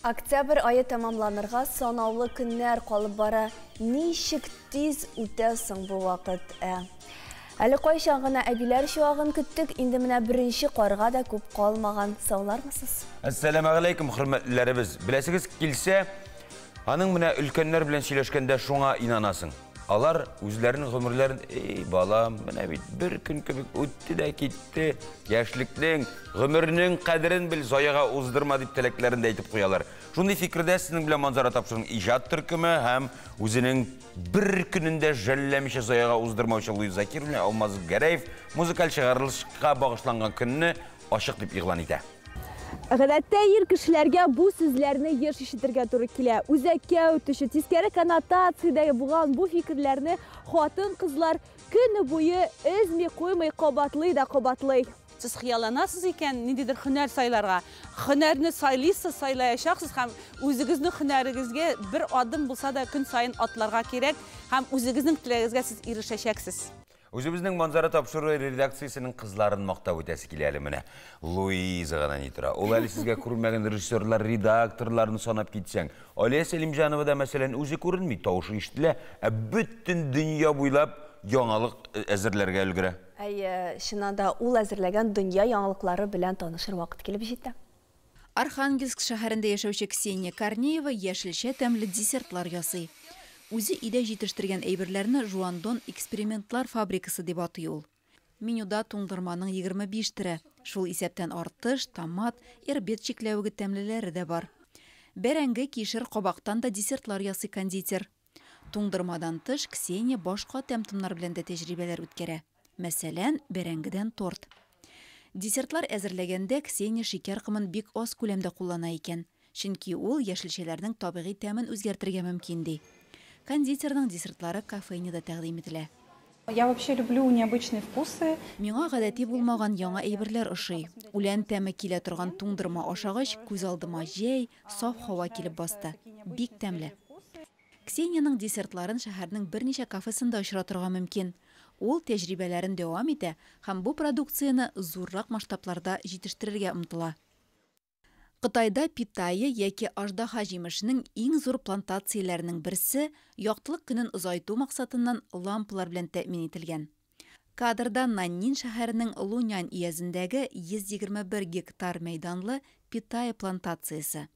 Октябрь ае тәмамланырга санаулы көннәр калып бара. Ничек тиз үтә соң бу вакыт, ә? Әле кайчан гына әбиләр чуагын көттек, инде менә беренче карга да күп калмаган. Саулармысыз? Әссәламәгаләйкүм, хөрмәтлеләребез. Беләсегез килсә, аның менә өлкәннәр белән сөйләшкәндә шуңа инанасың. Алар үзләренең гомерләрен, эй, балам, менә бит бер көн кебек үтте дә китте. Яшьлекнең, гомернең кадерен бел, заяга уздырма дип теләкләрен дә әйтеп куялар. Шундый фикердә сезнең белән Манзара тапшыруның иҗат төркеме һәм үзенең бер көнен дә жәлләмичә заяга уздырмаучы Луиза Закир белән Алмаз Гәрәев музыкаль чыгарылышка багышланган көнне ачык дип игълан итә. Гадәттә ир кешеләргә бу сүзләрне еш ишетергә туры килә. Үзәккә үтүче, тискәре коннотациядәге булган бу фикерләрне хатын-кызлар көне буе өзми куймый кабатлый да кабатлый. Сез хыялланасыз икән, ниндидер һөнәр сайларга. Һөнәрне сайлыйсыз, сайлаячаксыз һәм үзегезнең һөнәрегезгә бер адым булса да көн саен атларга кирәк һәм үзегезнең теләгегезгә сез ирешәчәксез. Үзебезнең Манзара тапшыруы редакциясенең кызларын мактап үтәсе килә әле менә. Луиза гына ни тора. Ул әле сезгә күренмәгән режиссерлар, редакторларны санап китсәң. Алия Сәлимҗанова да, мәсәлән, үзе күренми, тавышы ишетелә, ә бөтен дөнья буйлап яңалык әзерләргә өлгерә. Әйе, чыннан да ул әзерләгән дөнья яңалыклары белән танышыр вакыт килеп җитә. Архангельск шәһәрендә яшәүче Ксения Корнеева яшелчә тәмле десертлар ясый. Үзе өйдә җитештергән әйберләрне Жуандон экспериментлар фабрикасы дип атый ул. Менюда туңдырманың 25 төре, шул исәптән артыш, томат, эрбет чикләвеге тәмлеләре дә бар. Бәрәңге, кишер, кабактан да десертлар ясый кондитер. Туңдырмадан тыш, Ксения башка тәм-томнар белән дә тәҗрибәләр үткәрә. Мәсәлән, бәрәңгедән торт. Десертлар әзерләгәндә Ксения шикәр комын бик аз күләмдә куллана икән. Чөнки ул яшелчәләрнең табигый тәмен үзгәртергә мөмкин, ди. Кондитерның десертлары кафейняда тәкъдим ителә. Я вообще люблю необычные вкусы. Миңа гадәти булмаган яңа әйберләр ошый. Үлән тәме килә торган туңдырма ашагач, күз алдыма җәй, саф һава килеп басты. Бик тәмле. Ксениянең десертларын шәһәрнең берничә кафесында очратырга мөмкин. Ул тәҗрибәләрен дәвам итә һәм бу продукцияне зуррак масштабларда җитештерергә омтыла. Кытайда питайя яки аждаһа җимешенең иң зур плантацияләренең берсе яктылык көнен озайту максатыннан лампалар белән тәэмин ителгән. Кадрда Наннин шәһәренең Лунянь өязендәге 121 гектар мәйданлы питайя плантациясе.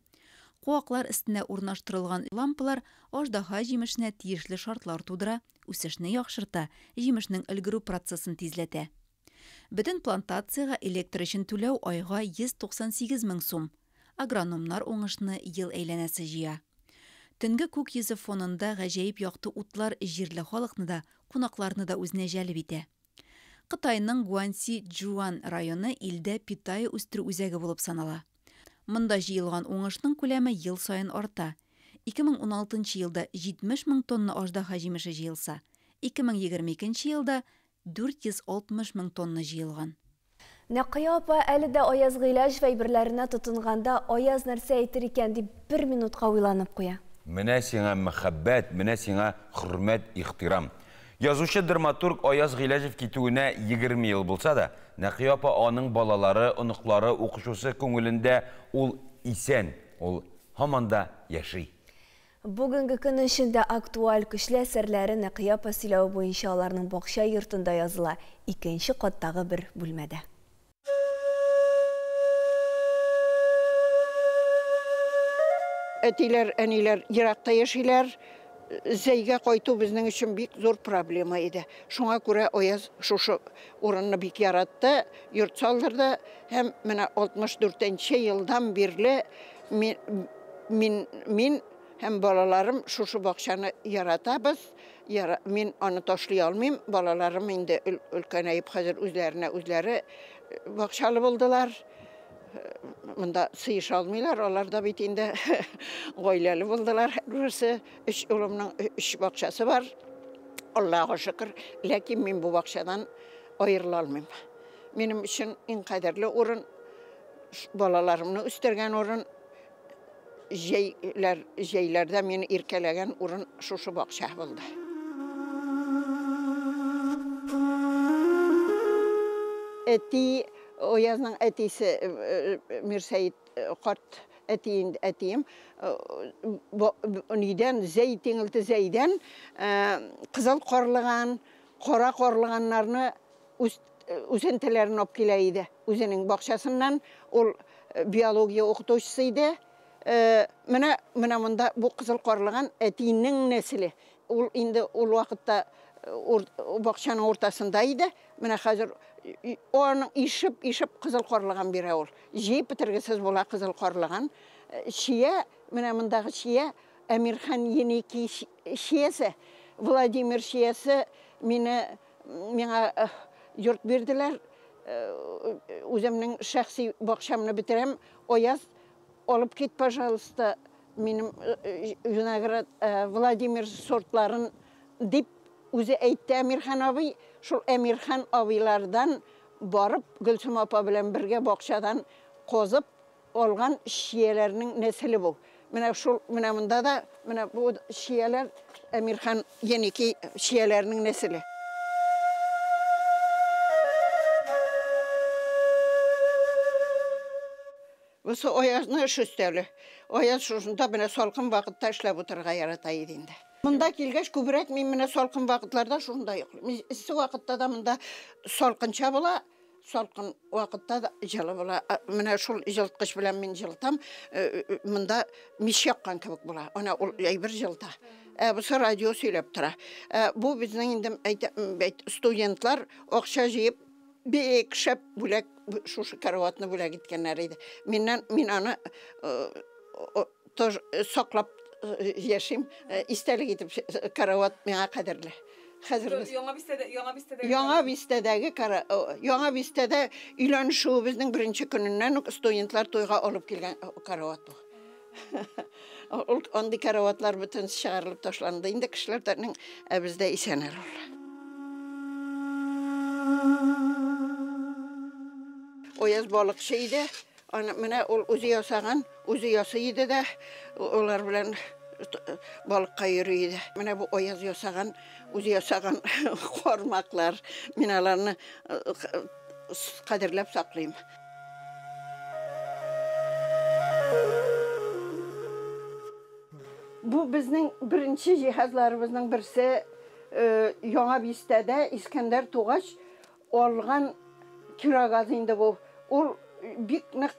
Куаклар өстенә урнаштырылган лампалар аждаһа җимешенә тиешле шартлар тудыра, үсешне яхшырта, җимешнең өлгерү процессын тизләтә. Бөтен плантациягә электр өчен түләү айга 198 мең сум. Агрономнар уңышны ел әйләнәсе җыя. Төнге күк йөзе фонында гаҗәеп якты утлар җирле халыкны да, кунакларны да үзенә җәлеп итә. Кытайның Гуанси-Чжуан районы илдә питайя үстерү үзәге булып санала. Монда җыелган уңышның күләме ел саен арта. 2016 елда 70 мең тонна аждаһа җимеше җыелса, 2022 елда 460 мең тонна җыелган. Нәкыя апа әле дә Аяз Гыйләҗев әйберләренә тотынганда Аяз нәрсә әйтер икән дип бер минутка уйланып куя. Менә сиңа мәхәббәт, менә сиңа хөрмәт, ихтирам. Язучы драматург Аяз Гыйләҗев китүенә 20 ел булса да, Нәкыя апа аның балалары, оныклары, укучысы күңелендә ул исән, ул һаман да яши. Бүгенге көн өчен дә актуаль көчле әсәрләре Нәкыя апа сөйләве буенча аларның бакча йортында языла, икенче каттагы бер бүлмәдә. Әтиләр, әниләр еракта яшиләр. Зәйгә кайту безнең өчен бик зур проблема иде. Шуңа күрә Аяз шушы урынны бик яратты, йорт салдырды һәм менә 64 нче елдан бирле мин, мин, мин һәм балаларым шушы бакчаны яратабыз. Яра, мин аны ташлый алмыйм. Балаларым инде өлкәнәеп хәзер үзләренә үзләре бакчалы булдылар. Монда сыеша алмыйлар, алар да бит инде гаиләле булдылар. Һәрберсе өч улымның өч бакчасы бар. Аллага шөкер, ләкин мин бу бакчадан аерыла алмыйм. Минем өчен иң кадерле урын, балаларымны үстергән урын, җәйләр, җәйләрдә мине иркәләгән урын шушы бакча булды. Әти, Оязның әтисе Мирсәет карт. Әтием, әтием нидән, Зәй тиңелте Зәйдән кызыл карлыган, кара карлыганнарны үсентеләрен алып килә иде. Үзенең бакчасыннан, ул биология укытучысы иде. Менә, менә монда бу кызыл карлыган әтинең нәселе. Ул инде ул вакытта бакчаның уртасында иде. Менә хәзер аның ишеп-ишеп кызыл карлыган бирә ул. Җыеп бетергесез була кызыл карлыган. Чия, менә мондагы чия Әмирхан Еники чиясе, Владимир чиясе мине миңа йорт бирделәр. Үземнең шәхси бакчамны бетерәм. Аяз, алып кит, пожалуйста, минем виноград Владимир сортларын дип үзе әйтте Әмирхан абый. Шул Әмирхан абыйлардан барып, Гөлсем апа белән бергә бакчадан казып алган чияләрнең нәселе бу. Менә шул, менә монда да, менә бу чияләр Әмирхан Еники чияләрнең нәселе. Бусы Аязның эш өстәле. Аяз шушында менә салкын вакытта эшләп утырырга ярата иде инде. Монда килгәч, күбрәк мин менә салкын вакытларда шушында йоклыйм. Эссе вакытта да монда салкынча була, салкын вакытта да җылы була. Менә шул җылыткыч белән мин җылытам, монда мич яккан кебек була. Ана ул әйбер җылыта. Бусы радио сөйләп тора. Бу безнең инде әйтә, студентлар акча җыеп бик шәп бүләк, шушы караватны бүләк иткәннәр иде. Миннән мин аны тоже саклап яшим, истәлек итеп карават миңа кадерле. Хәзер Яңа бистәдә, Яңа бистәдә. Яңа бистәдәге Яңа бистәдә өйләнешүебезнең беренче көненнән үк студентлар туйга алып килгән карават бу. Ул андый караватлар бөтен чыгарылып ташланды. Инде кешеләрнең, ә бездә исән әле ул. Аяз балыкчы иде. Аны менә ул үзе ясаган, үзе ясый иде дә, улар белән балыкка йөри иде. Менә бу Аяз ясаган, үзе ясаган кармаклар. Мин аларны кадерләп саклыйм. Бу безнең беренче җиһазларыбызның берсе, Яңа бистәдә Искәндәр тугач алган кирогаз инде бу. Ул бик нык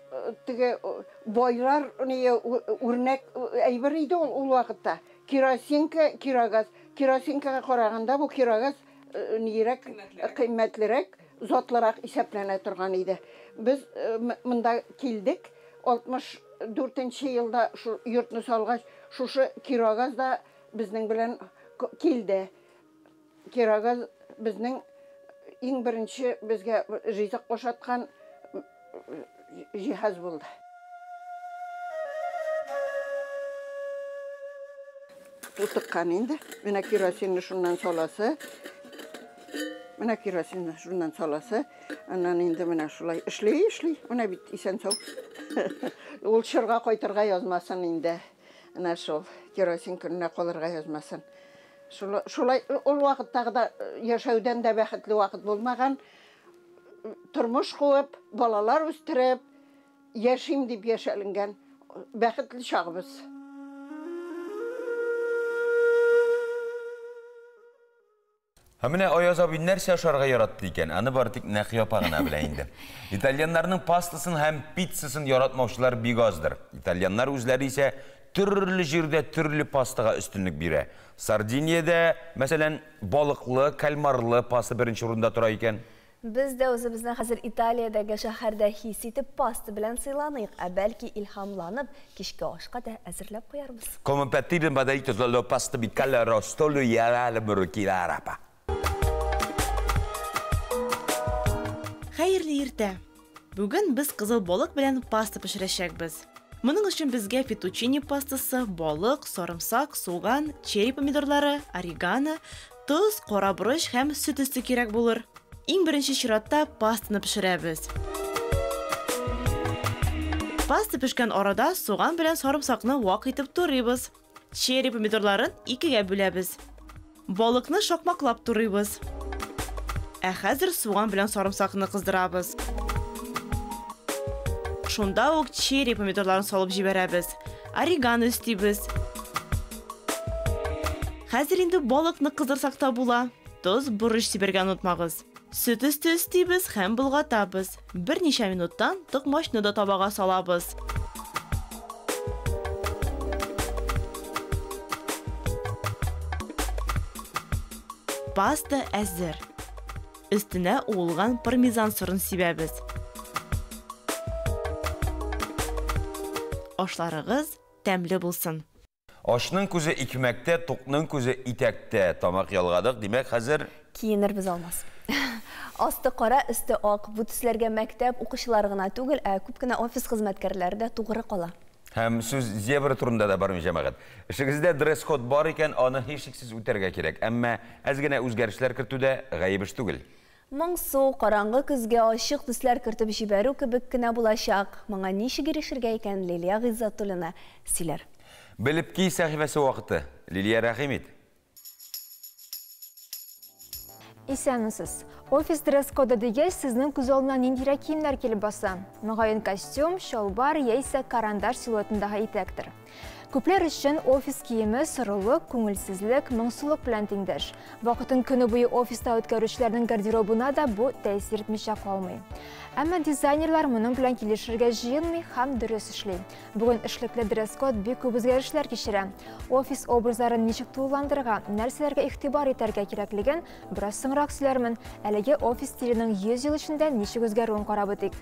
теге байлар үрнәк әйбер иде ул ул вакытта. Керосинка, кирогаз. Керосинкага караганда бу кирогаз нирәк, кыйммәтлерәк, затлырак исәпләнә торган иде. Без монда килдек, 64 елда шу йортны салгач, шушы кирогаз да безнең белән килде. Кирогаз безнең иң беренче безгә ризык ашаткан җиһаз булды. Тутыккан инде. Менә керосинны шуннан саласы. Менә керосинны шуннан саласы. Аннан инде менә шулай эшли, эшли. Менә бит исән сау. Ул чорга кайтырга язмасын инде. Менә шул керосин көненә калырга язмасын. Шулай ул вакыттагы да яшәүдән дә бәхетле вакыт булмаган. Тормыш куып, балалар үстереп, яшим дип яшәленгән бәхетле чагыбыз. Һәм менә Аяз абый нәрсә ашарга яратты икән? Аны бары тик Нәкыя апа гына белә инде. Итальяннарның пастасын һәм пиццасын яратмаучылар бик аздыр. Итальяннар үзләре исә төрле җирдә төрле пастага өстенлек бирә. Сардиниядә, мәсәлән, балыклы, кальмарлы паста беренче урында тора икән. Без дә үзебезне хәзер Италиядәге шәһәрдә хис итеп паста белән сыйланыйк, ә бәлки илһамланып, кичке ашка да әзерләп куярбыз. Come partire badito lo pasta bicalla rostolo yarala burukila. Хәерле иртә. Бүген без кызыл балык белән паста пешерәчәкбез. Моның өчен безгә фетучини пастасы, балык, сарымсак, суган, черри помидорлары, орегано, тоз, кара борыч һәм сөт өсте кирәк булыр. Иң беренче чиратта пастаны пешерәбез. Паста пешкән арада суган белән сарымсакны вак итеп турыйбыз. Черри помидорларын икегә бүләбез. Балыкны шакмаклап турыйбыз. Ә хәзер суган белән сарымсакны кыздырабыз. Шунда ук черри помидорларын салып җибәрәбез. Орегано өстибез. Хәзер инде балыкны кыздырсак та була. Тоз, борыч сибәргә онытмагыз. Сөт өсте өстибез һәм болгатабыз. Берничә минуттан токмачны да табага салабыз. Паста әзер. Өстенә уылган пармезан сырын сибәбез. Ашларыгыз тәмле булсын. Ашның күзе икмәктә, тукның күзе итәктә. Тамак ялгадык, димәк, хәзер киенербез, Алмаз. Асты кара, өсте ак. Бу төсләргә мәктәп укучылары гына түгел, ә күп кенә офис хезмәткәрләре дә тугры кала. Һәм сүз зебра турында да бармый, җәмәгать. Эшегездә дресс-код бар икән, аны һичшиксез үтәргә кирәк. Әмма әз генә үзгәрешләр кертү дә гаеп эш түгел. Моңсу, караңгы көзгә ачык төсләр кертеп җибәрү кебек кенә булачак. Моңа ничек ирешергә икән, Лилия Гыйззәтуллина сөйләр. Белеп ки сәхифәсе вакыты. Лилия, рәхим ит. Исәнмесез. Офис дресс-коды дигәч, сезнең күз алдына ниндирәк киемнәр килеп баса? Мөгаен, костюм, чалбар яисә карандаш силуэтындагы итәктер. Күпләр өчен офис киеме сорылык, күңелсезлек, моңсулык белән тиңдәш. Вакытын көне буе офиста үткәрүчеләрнең гардеробына да бу тәэсир итмичә калмый. Әмма дизайнерлар моның белән килешергә җыенмый һәм дөрес эшли. Бүген эшлекле дресс-код бик күп үзгәрешләр кичерә. Офис образларын ничек тулыландырырга, нәрсәләргә игътибар итәргә кирәклеген бераз соңрак сөйләрмен. Әлеге офис стиленең 100 ел эчендә ничек үзгәрүен карап үтик.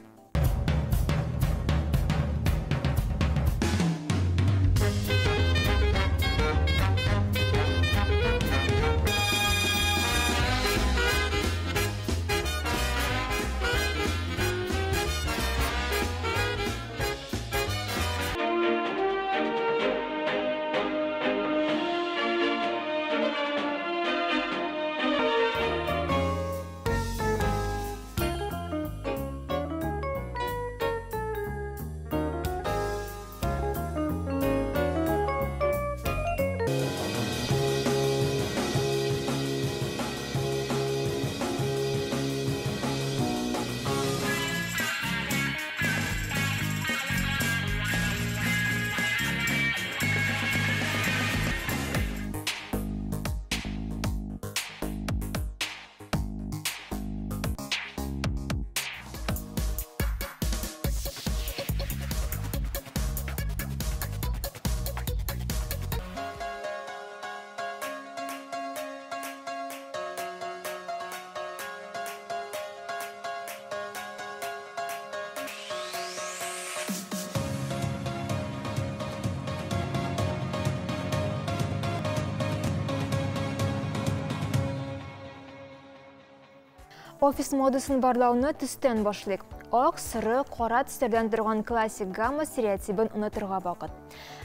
Офис модасын барлауны төстән башлыйк. Ак, соры, кара төсләрдән торган классик гамма стереотибын онытырга вакыт.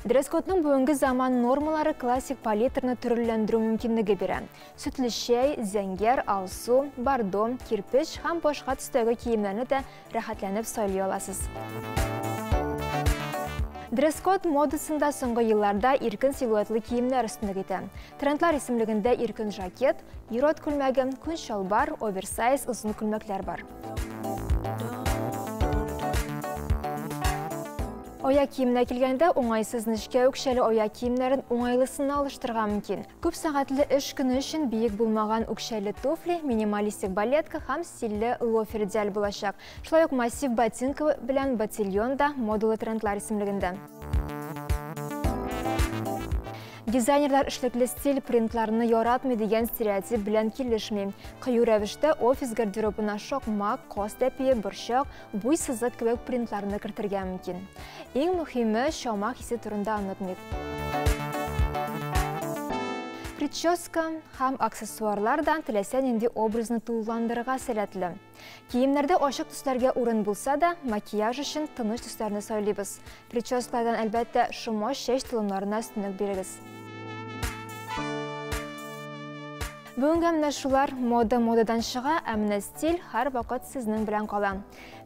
Дресс-кодның бүгенге заман нормалары классик палитраны төрлеләндерү мөмкинлеге бирә. Сөтле чәй, зәңгәр, алсу, бордо, кирпеч һәм башка төстәге киемнәрне дә рәхәтләнеп сайлый аласыз. Дресс-код модасында соңгы елларда иркен силуэтлы киемнәр өстенлек итә. Трендлар исемлегендә иркен жакет, ир-ат күлмәге, күн чалбар, оверсайз озын күлмәкләр бар. Аяк киеменә килгәндә, уңайсыз нечкә үкчәле аяк киемнәрен уңайлысына алыштырырга мөмкин. Күп сәгатьле эш көне өчен биек булмаган үкчәле туфли, минималистик балетка һәм стильле лофер идеаль булачак. Шулай ук массив ботинка белән ботильон да модалы трендлар исемлегендә. Дизайнерлар эшлекле стиль принтларны яратмый дигән стереотип белән килешми. Кыю рәвештә офис гардеробына шакмак, каз тәпие, борчак, буй сызык кебек принтларны кертергә мөмкин. Иң мөһиме, чама хисе турында онытмыйк. Прическа һәм аксессуарлар да теләсә нинди образны тулыландырырга сәләтле. Киемнәрдә ачык төсләргә урын булса да, макияж өчен тыныч төсләрне сайлыйбыз. Прическалардан, әлбәттә, шома чәч толымнарына өстенлек бирегез. Бүгенгә менә шулар. Мода модадан чыга, ә менә стиль һәрвакыт сезнең белән кала.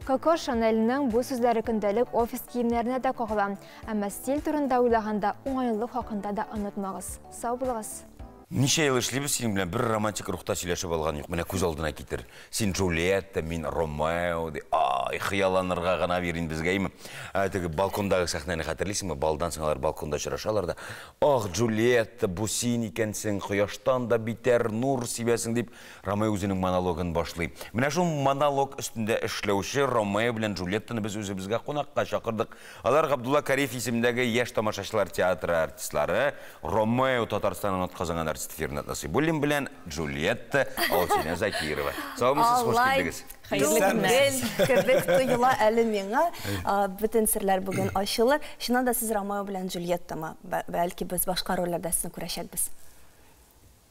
Коко Шанельның бу сүзләре көндәлек офис киемнәренә дә кагыла. Әмма стиль турында уйлаганда уңайлылык хакында да онытмагыз. Сау булыгыз. Ничә ел эшлибез синең белән, бер романтик рухта сөйләшеп алган юк. Менә күз алдына китер. Син Джульетта, мин Ромео, ди. Ай, хыялланырга гына бир инде безгә, әйме? Ә, теге балкондагы сәхнәне хәтерлисеңме? Балдан соң алар балконда очрашалар да. Ах, Джульетта, бу син икәнсең, кояштан да битәр нур сибәсең, дип, Ромео үзенең монологын башлый. Менә шул монолог өстендә эшләүче Ромео белән Джульеттаны без үзебезгә кунакка чакырдык. Алар Габдулла Кариев исемендәге Яшь тамашачылар театры артистлары, Ромео Татарстанның атказанган артисты Фирнат Насыйбуллин белән Джульетта Алсинә Закирова. Саумысыз, хуш килдегез. Хәерле көннәр. Кебек тоела әле миңа. Бөтен серләр бүген ачылыр. Чыннан да сез Ромео белән Джульеттамы? Бәлки без башка рольләрдә сезне күрәчәкбез.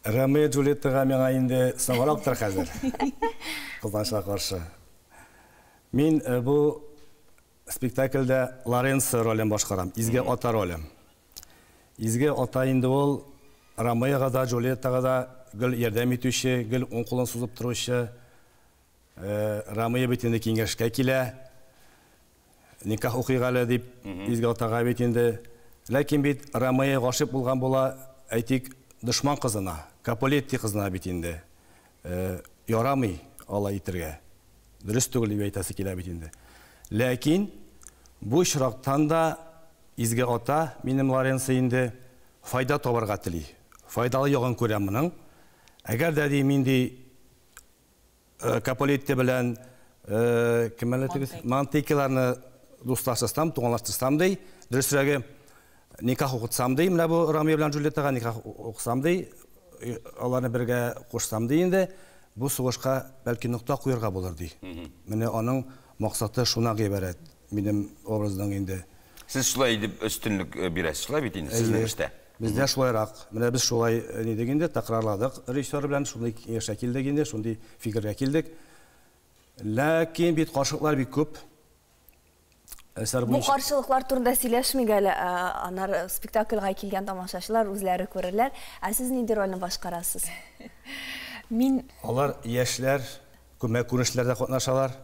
Ромео Джульеттага миңа инде соңрактыр хәзер. Кызганычка каршы. Мин бу спектакльдә Лоренцо ролен башкарам, изге ата роле. Изге ата инде ул Ромеога да, Джульеттага да гел ярдәм итүче, гел уң кулын сузып торучы. Ромео бит инде киңәшкә килә. Никах укыйк әле дип, изге атага бит инде. Ләкин бит Ромео гашыйк булган була, әйтик, дошман кызына, Капулетти кызына бит инде. Ярамый алай итергә. Дөрес түгел дип әйтәсе килә бит инде. Ләкин бу очрактан да изге ата, минем Лоренцо инде, файда табарга тели. Файдалы ягын күрә моның. Әгәр дә ди мин ди Капулетти белән кем әле теге Монтекиларны дуслаштырсам, туганлаштырсам ди, дөресрәге никах укытсам ди, менә бу Ромео белән Джульеттага никах укысам ди, аларны бергә кушсам ди инде, бу сугышка бәлки нокта куярга булыр ди. Менә аның максаты шуннан гыйбарәт, минем образның инде. Сез шулай дип өстенлек бирәсез, шулай бит инде сезнең эштә? Бездә шулайрак. Менә без шулай ни дик инде, тәкрарладык режиссер белән, шундый киңәшкә килдек инде, шундый фикергә килдек. Ләкин бит каршылыклар бик күп. Әсәр буенча. Бу каршылыклар турында сөйләшмик әле, аннары спектакльгә килгән тамашачылар үзләре күрерләр. Ә сез нинди рольне башкарасыз? Мин Алар яшьләр, күмәк күренешләрдә катнашалар.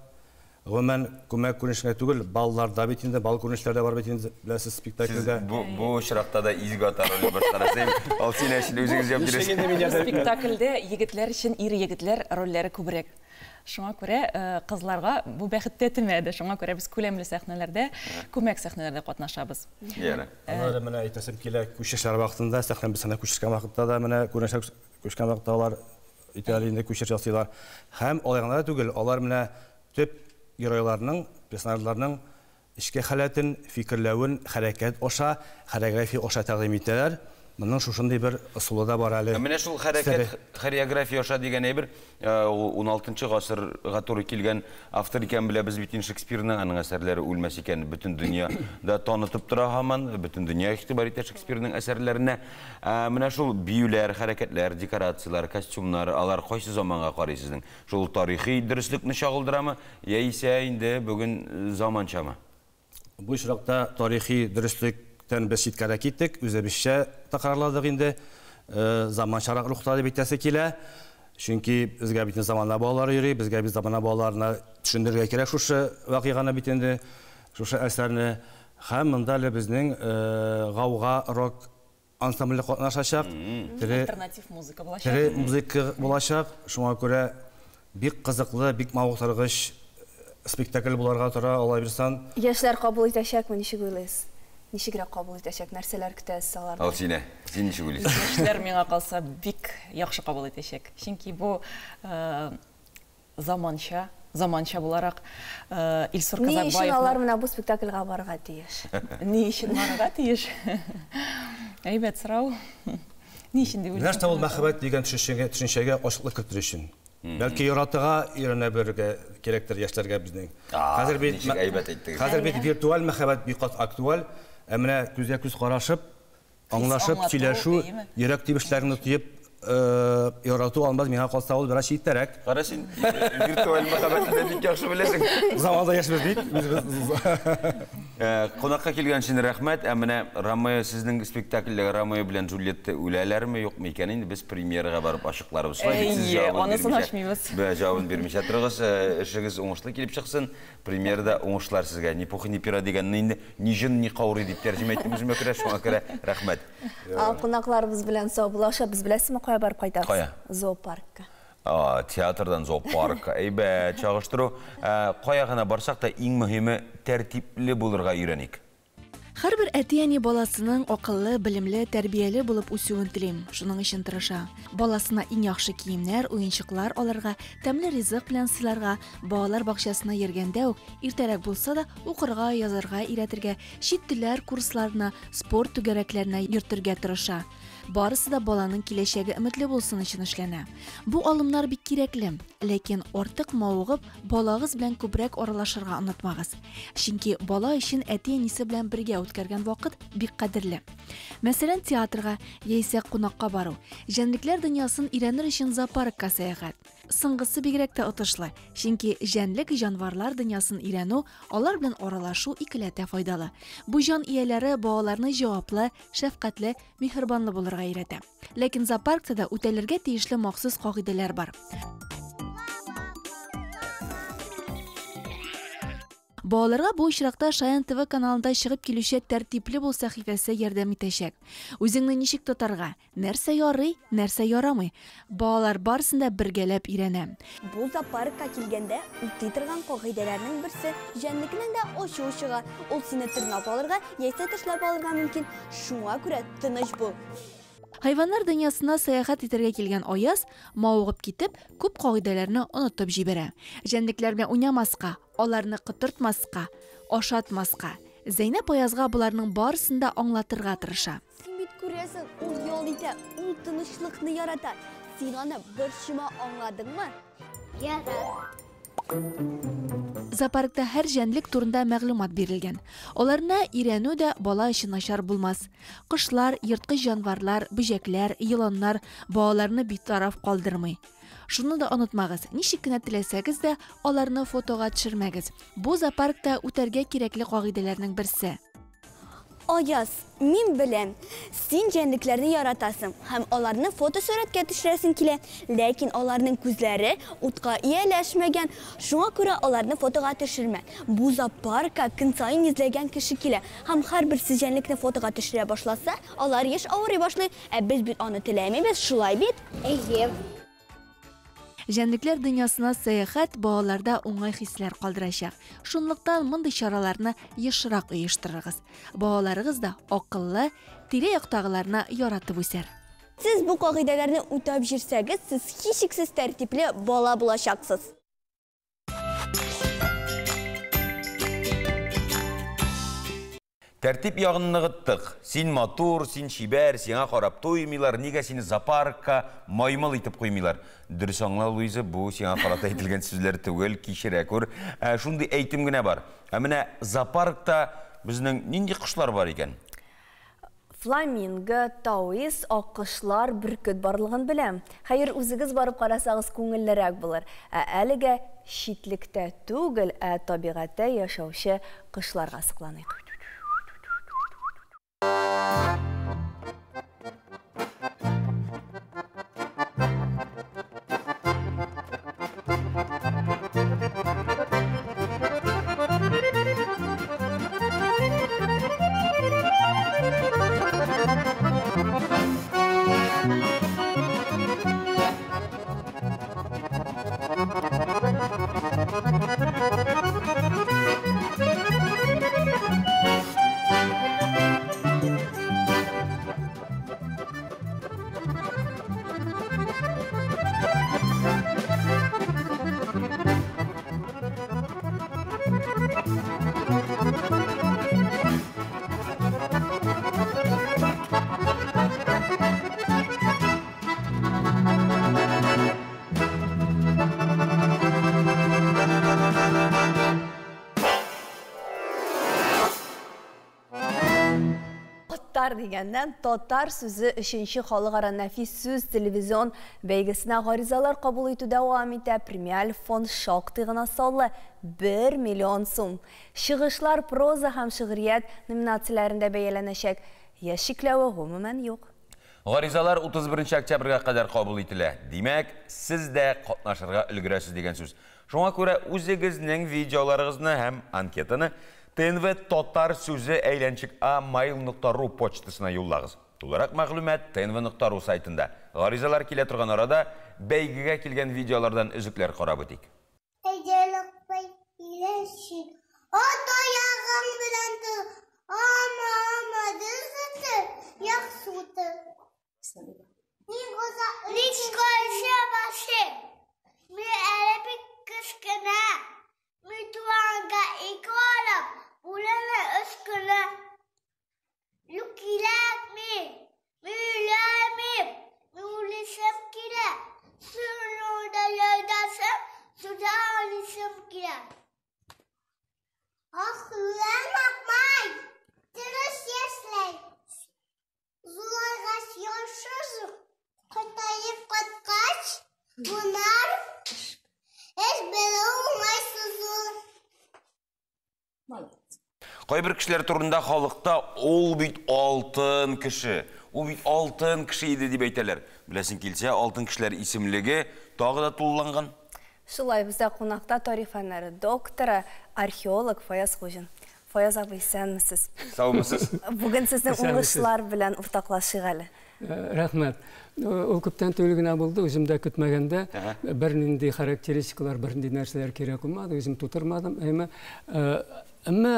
Гомумән, күмәк күренеш кенә түгел, балларда бит инде, бал күренешләр дә бар бит инде, беләсез, спектакльдә. Сез бу очракта да изге ата ролен башкарасыз. Алсинә өчен үзегез җавап бирәсез. Спектакльдә егетләр өчен ир-егетләр рольләре күбрәк. Шуңа күрә кызларга бу бәхет тәтемәде. Шуңа күрә без күләмле сәхнәләрдә, күмәк сәхнәләрдә катнашабыз. Яра. Аннары менә әйтәсем килә, күчешләр вакытында, сәхнә без сәхнә күчешкән вакытта да менә күренешләр күчкән вакытта алар итәләр инде, күчеш ясыйлар. Һәм алай гына да түгел, алар менә төп геройларның, персонажларның эчке халәтен, фикерләвен хәрәкәт аша, хореография аша тәкъдим итәләр. Моның шушындый бер ысулы да бар әле. Ә менә шул хәрәкәт, хореография аша дигән әйбер, ул уналтынчы гасырга туры килгән автор икәнен беләбез бит инде Шекспирның, аның әсәрләре үлмәс икәнен бөтен дөнья да танытып тора һаман, бөтен дөнья игътибар итә Шекспирның әсәрләренә. Ә менә шул биюләр, хәрәкәтләр, декорацияләр, костюмнар, алар кайсы заманга карый сезнең? Шул тарихи дөреслекне чагылдырамы, яисә инде бүген заманчамы? Бу очракта тарихи дөреслектән без читкәрәк киттек, үзебезчә тәкрарладык инде, заманчарак рухта дип әйтәсе килә. Чөнки безгә бит замана балалары йөри, безгә бит замана балаларына төшендерергә кирәк шушы вакыйганы бит инде, шушы әсәрне. Һәм монда әле безнең Гауга рок ансамбле катнашачак. Тере альтернатив музыка булачак. Тере музыка булачак. Шуңа күрә бик кызыклы, бик мавыктыргыч спектакль буларга тора, алай бирсән. Яшьләр кабул итәчәкме, ничек уйлыйсыз? Ничегрәк кабул итәчәк, нәрсәләр көтәсез алардан? Алсинә, син ничек уйлыйсың? Яшьләр, миңа калса, бик яхшы кабул итәчәк. Чөнки бу заманча, заманча буларак, Илсур Ни өчен Казакбаевның алар менә бу спектакльгә барырга тиеш? Ни өчен барырга тиеш? Әйбәт сорау. Ни өчен дип уйлыйсың? Нәрсә ул мәхәббәт дигән төшенчәгә, төшенчәгә ачыклык кертер өчен. Бәлки яратырга өйрәнә белергә кирәктер яшьләргә безнең. Хәзер бит Ничек әйбәт әйттегез. Хәзер бит виртуаль мәхәббәт бик кат актуаль. Ә менә күзгә күз карашып, аңлашып, сөйләшү, йөрәк тибешләреңне тоеп, ярату алмаз миңа калса ул бераз читтәрәк. Кара син, виртуаль мәхәббәтне дә бик яхшы беләсең. Заманда яшибез бит. Кунакка килгән өчен рәхмәт. Ә менә Ромео сезнең спектакльдәге Ромео белән Джульетта үләләрме, юкмы икән инде без премьерага барып ачыкларбыз. Шулай бит, сез Әйе, җавабын анысын бирмичә. ачмыйбыз. Бә, җавабын бирмичә торыгыз. Эшегез уңышлы килеп чыксын. Премьерада уңышлар сезгә. Ни пух, ни пера дигәнне инде ни җон, ни каурый дип тәрҗемә иттем үземә күрә, шуңа күрә рәхмәт. Кунакларыбыз белән саубуллашабыз. Беләсезме, кая барып кайтабыз? Кая? Зоопаркка. Театрдан зоопаркка. Әйбәт, чагыштыру. Кая гына барсак та, иң мөһиме тәртипле булырга өйрәник. Һәрбер әти-әни баласының акыллы, белемле, тәрбияле булып үсүен телим. Шуның өчен тырыша. Баласына иң яхшы киемнәр, уенчыклар алырга, тәмле ризык белән сыйларга, балалар бакчасына йөргәндә үк, иртәрәк булса да, укырга, язарга өйрәтергә, чит телләр курсларына, спорт түгәрәкләренә йөртергә тырыша. Барысы да баланың киләчәге өметле булсын өчен эшләнә. Бу алымнар бик кирәкле, ләкин артык мавыгып, балагыз белән күбрәк аралашырга онытмагыз. Чөнки бала өчен әти-әнисе белән бергә үткәргән вакыт бик кадерле. Мәсәлән, театрга яисә кунакка бару, җәнлекләр дөньясын өйрәнер өчен зоопаркка сәяхәт. Соңгысы бигрәк тә отышлы, чөнки җәнлек җанварлар дөньясын өйрәнү, алар белән аралашу икеләтә файдалы. Бу җан ияләре балаларны җаваплы, шәфкатьле, миһербанлы булырга өйрәтә. Ләкин зоопаркта да үтәлергә тиешле махсус кагыйдәләр бар. Балаларга бу очракта Шаян ТВ каналында чыгып килүче Тәртипле бул сәхифәсе ярдәм итәчәк. Үзеңне ничек тотарга, нәрсә ярый, нәрсә ярамый. Балалар барысын да бергәләп өйрәнә. Бу зоопаркка килгәндә үти торган кагыйдәләрнең берсе җәнлекнең дә ачуы чыга. Ул сине тырнап алырга яисә тешләп алырга мөмкин. Шуңа күрә тыныч бул. Хайваннар дөньясына сәяхәт итәргә килгән Аяз мавыгып китеп, күп кагыйдәләрне онытып җибәрә. Җәнлекләр белән уйнамаска, аларны котыртмаска, ашатмаска. Зәйнәп Аязга боларның барысын да аңлатырга тырыша. Син бит күрәсең, ул ял итә, ул тынычлыкны ярата. Син аны борчыма, аңладыңмы? Ярар. Зоопаркта һәр җәнлек турында мәгълүмат бирелгән. Аларны өйрәнү дә бала өчен начар булмас. Кошлар, ерткыч җанварлар, бөҗәкләр, еланнар балаларны битараф калдырмый. Шуны да онытмагыз, ничек кенә теләсәгез дә, аларны фотога төшермәгез. Бу зоопаркта үтәргә кирәкле кагыйдәләрнең берсе. Аяз, мин беләм, син җәнлекләрне яратасың һәм аларны фотосурәткә төшерәсең килә, ләкин аларның күзләре утка ияләшмәгән, шуңа күрә аларны фотога төшермә. Бу зоопаркка көн саен йөзләгән кеше килә һәм һәрберсе җәнлекне фотога төшерә башласа, алар еш авырый башлый. Ә без бит аны теләмибез, шулай бит? Әйе. Җәнлекләр дөньясына сәяхәт балаларда уңай хисләр калдырачак. Шунлыктан мондый чараларны ешрак оештырыгыз. Балаларыгыз да акыллы, тирә-яктагыларны яратып үсәр. Сез бу кагыйдәләрне үтәп җирсәгез, сез һичшиксез тәртипле бала булачаксыз. Тәртип ягын ныгыттык. Син матур, син чибәр, сиңа карап туймыйлар, нигә сине зоопаркка маймыл итеп куймыйлар? Дөрес аңла, Луиза, бу сиңа карата әйтелгән сүзләр түгел, кичерә күр. Шундый әйтем генә бар. Ә менә зоопаркта безнең нинди кошлар бар икән? Фламинго, тауис, аккошлар, бөркет барлыгын беләм. Хәер, үзегез барып карасагыз күңеллерәк булыр. Ә әлегә читлектә түгел, ә табигатьтә яшәүче кошларга сокланыйк. Татар дигәннән, Татар сүзе өченче халыкара нәфис сүз телевизион бәйгесенә гаризалар кабул итү дәвам итә. Премиаль фонд шактый гына саллы 1 миллион сум. Чыгышлар проза һәм шигърият номинацияләрендә бәяләнәчәк. Яшь чикләве гомумән юк. Гаризалар 31 октябрьгә кадәр кабул ителә. Димәк, сез дә катнашырга өлгерәсез дигән сүз. Шуңа күрә үзегезнең видеоларыгызны һәм анкетаны ТНВ татар сүзе әйләнчек а mail.ru почтасына юллагыз. Тулырак мәгълүмат tnv.ru сайтында. Гаризалар килә торган арада бәйгегә килгән видеолардан өзекләр карап үтик. Кайбер кешеләр турында халыкта ул бит алтын кеше, ул бит алтын кеше иде дип әйтәләр. Беләсең килсә, алтын кешеләр исемлеге тагы да тулыланган. Шулай, бездә кунакта тарих фәннәре докторы, археолог Фаяз Хуҗин. Фаяз абый, исәнмесез? Саумысыз? Бүген сезнең уңышлар белән уртаклашыйк әле. Рәхмәт. Ул күптән түгел генә булды, үзем дә көтмәгәндә бернинди характеристикалар, бернинди нәрсәләр кирәк булмады, үзем тутырмадым. Әмма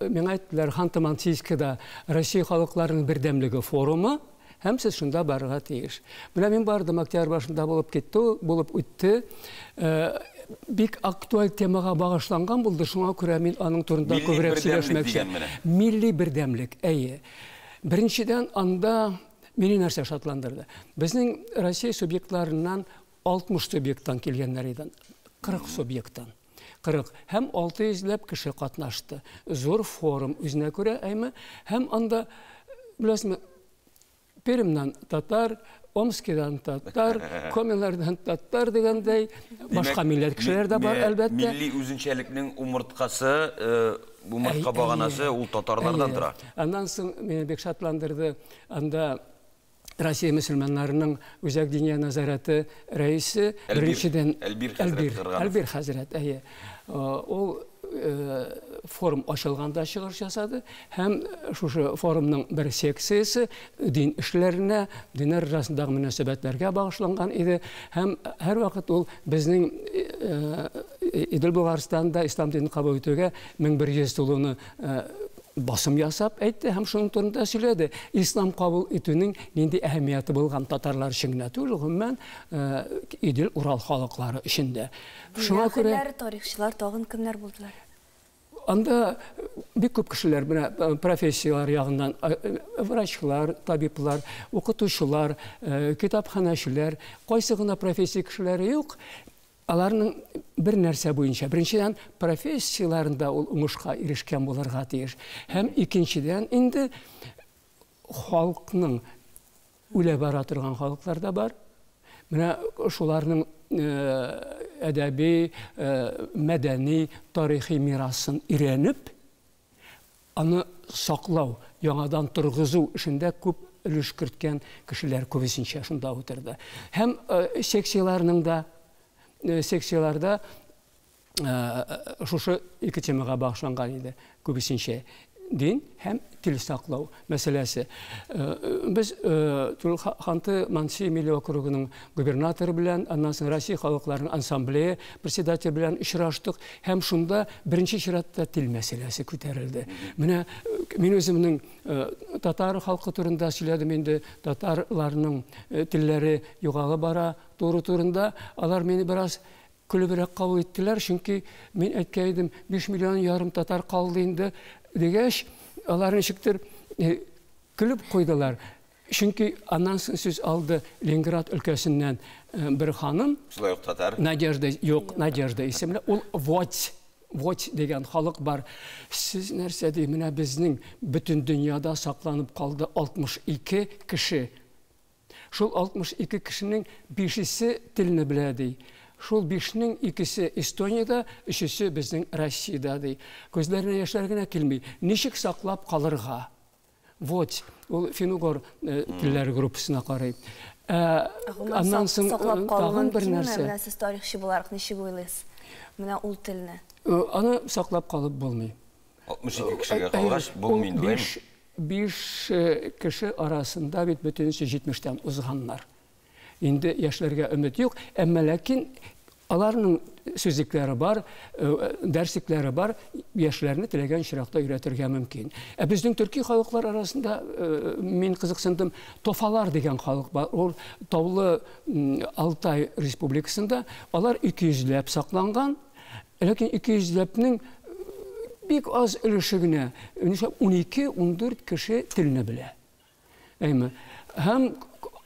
миңа әйттеләр, Ханты-Мансийскида Россия халыкларының бердәмлеге форумы, һәм сез шунда барырга тиеш. Менә мин бардым, октябрь башында булып китте, булып үтте. Бик актуаль темага багышланган булды, шуңа күрә мин аның турында күбрәк сөйләшмәкче. Милли бердәмлек, әйе. Беренчедән, анда мине нәрсә шатландырды. Безнең Россия субъектларыннан 60 субъекттан килгәннәр иде, 40 субъекттан. 40 һәм 600 ләп кеше катнашты. Зур форум үзенә күрә, әйме? Һәм анда, беләсезме, Пермьнән татар, Омскидан татар, Комилардан татар дигәндәй, башка милләт кешеләр дә бар, әлбәттә. Милли үзенчәлекнең умырткасы, умыртка баганасы ул татарлардан тора. Аннан соң мине бик шатландырды, анда Россия мөселманнарының Үзәк диния назараты рәисе, беренчедән Әлбир хәзрәт, әйе. Ул форум ачылганда чыгыш ясады һәм шушы форумның бер секциясе дин эшләренә, диннәр арасындагы мөнәсәбәтләргә багышланган иде һәм һәрвакыт ул безнең Идел Болгарстанда ислам динен кабул итүгә 1100 тулуны басым ясап әйтте һәм шуның турында сөйләде. Ислам кабул итүнең нинди әһәмияте булган татарлар өчен генә түгел, гомумән Идел Урал халыклары өчен дә. Шуңа күрә тарихчылар тагын кемнәр булдылар? Анда бик күп кешеләр, менә профессияләр ягыннан врачлар, табиблар, укытучылар, китапханәчеләр, кайсы гына профессия кешеләре юк. Аларның бер нәрсә буенча, беренчедән, профессияләрендә ул уңышка ирешкән булырга тиеш. Һәм икенчедән инде халыкның үлә бара торган халыклар да бар. Менә шуларның әдәби, мәдәни, тарихи мирасын өйрәнеп, аны саклау, яңадан торгызу эшендә күп өлеш керткән кешеләр күбесенчә шунда утырды. Һәм секцияләрнең дә секцияләрдә шушы ике темага багышланган иде күбесенчә. Дин һәм тел саклау мәсьәләсе. Без Ханты-Манси милли округының губернаторы белән, аннан соң Россия халыкларының ассамблея председателе белән очраштык һәм шунда беренче чиратта тел мәсьәләсе күтәрелде. Менә мин үземнең татар халкы турында сөйләдем инде, татарларның телләре югала бара туры турында. Алар мине бераз көлебрәк кабул иттеләр, чөнки мин әйткән идем, 5 миллион ярым татар калды инде дигәч, алар ничектер көлеп куйдылар. Чөнки аннан соң сүз алды Ленинград өлкәсеннән бер ханым. Шулай ук татар. Надежда, юк, Надежда исемле. Ул Вот Вот дигән халык бар. Сез нәрсә ди, менә безнең бөтен дөньяда сакланып калды 62 кеше. Шул 62 кешенең бишесе телне белә ди. Шул бишнең икесе Эстониядә, өчесе безнең Россиядә ди. Күзләренә яшьләр генә килми. Ничек саклап калырга? Вот, ул фин-угор телләре группасына карый. Аннан соң тагын бер нәрсә. Менә сез тарихчы буларак ничек уйлыйсыз? Менә ул телне. Аны саклап калып булмый. 62 кешегә калгач булмый инде, әйме? 5 кеше арасында бит бөтенесе 70-тән узганнар. Инде яшьләргә өмет юк, әмма ләкин аларның сүзлекләре бар, дәрслекләре бар, яшьләрне теләгән очракта өйрәтергә мөмкин. Ә безнең төрки халыклар арасында мин кызыксындым, тофалар дигән халык бар. Ул таулы Алтай республикасында алар 200 ләп сакланган, ләкин 200 ләпнең бик аз өлеше генә, 12-14 кеше телне белә. Әйме. Һәм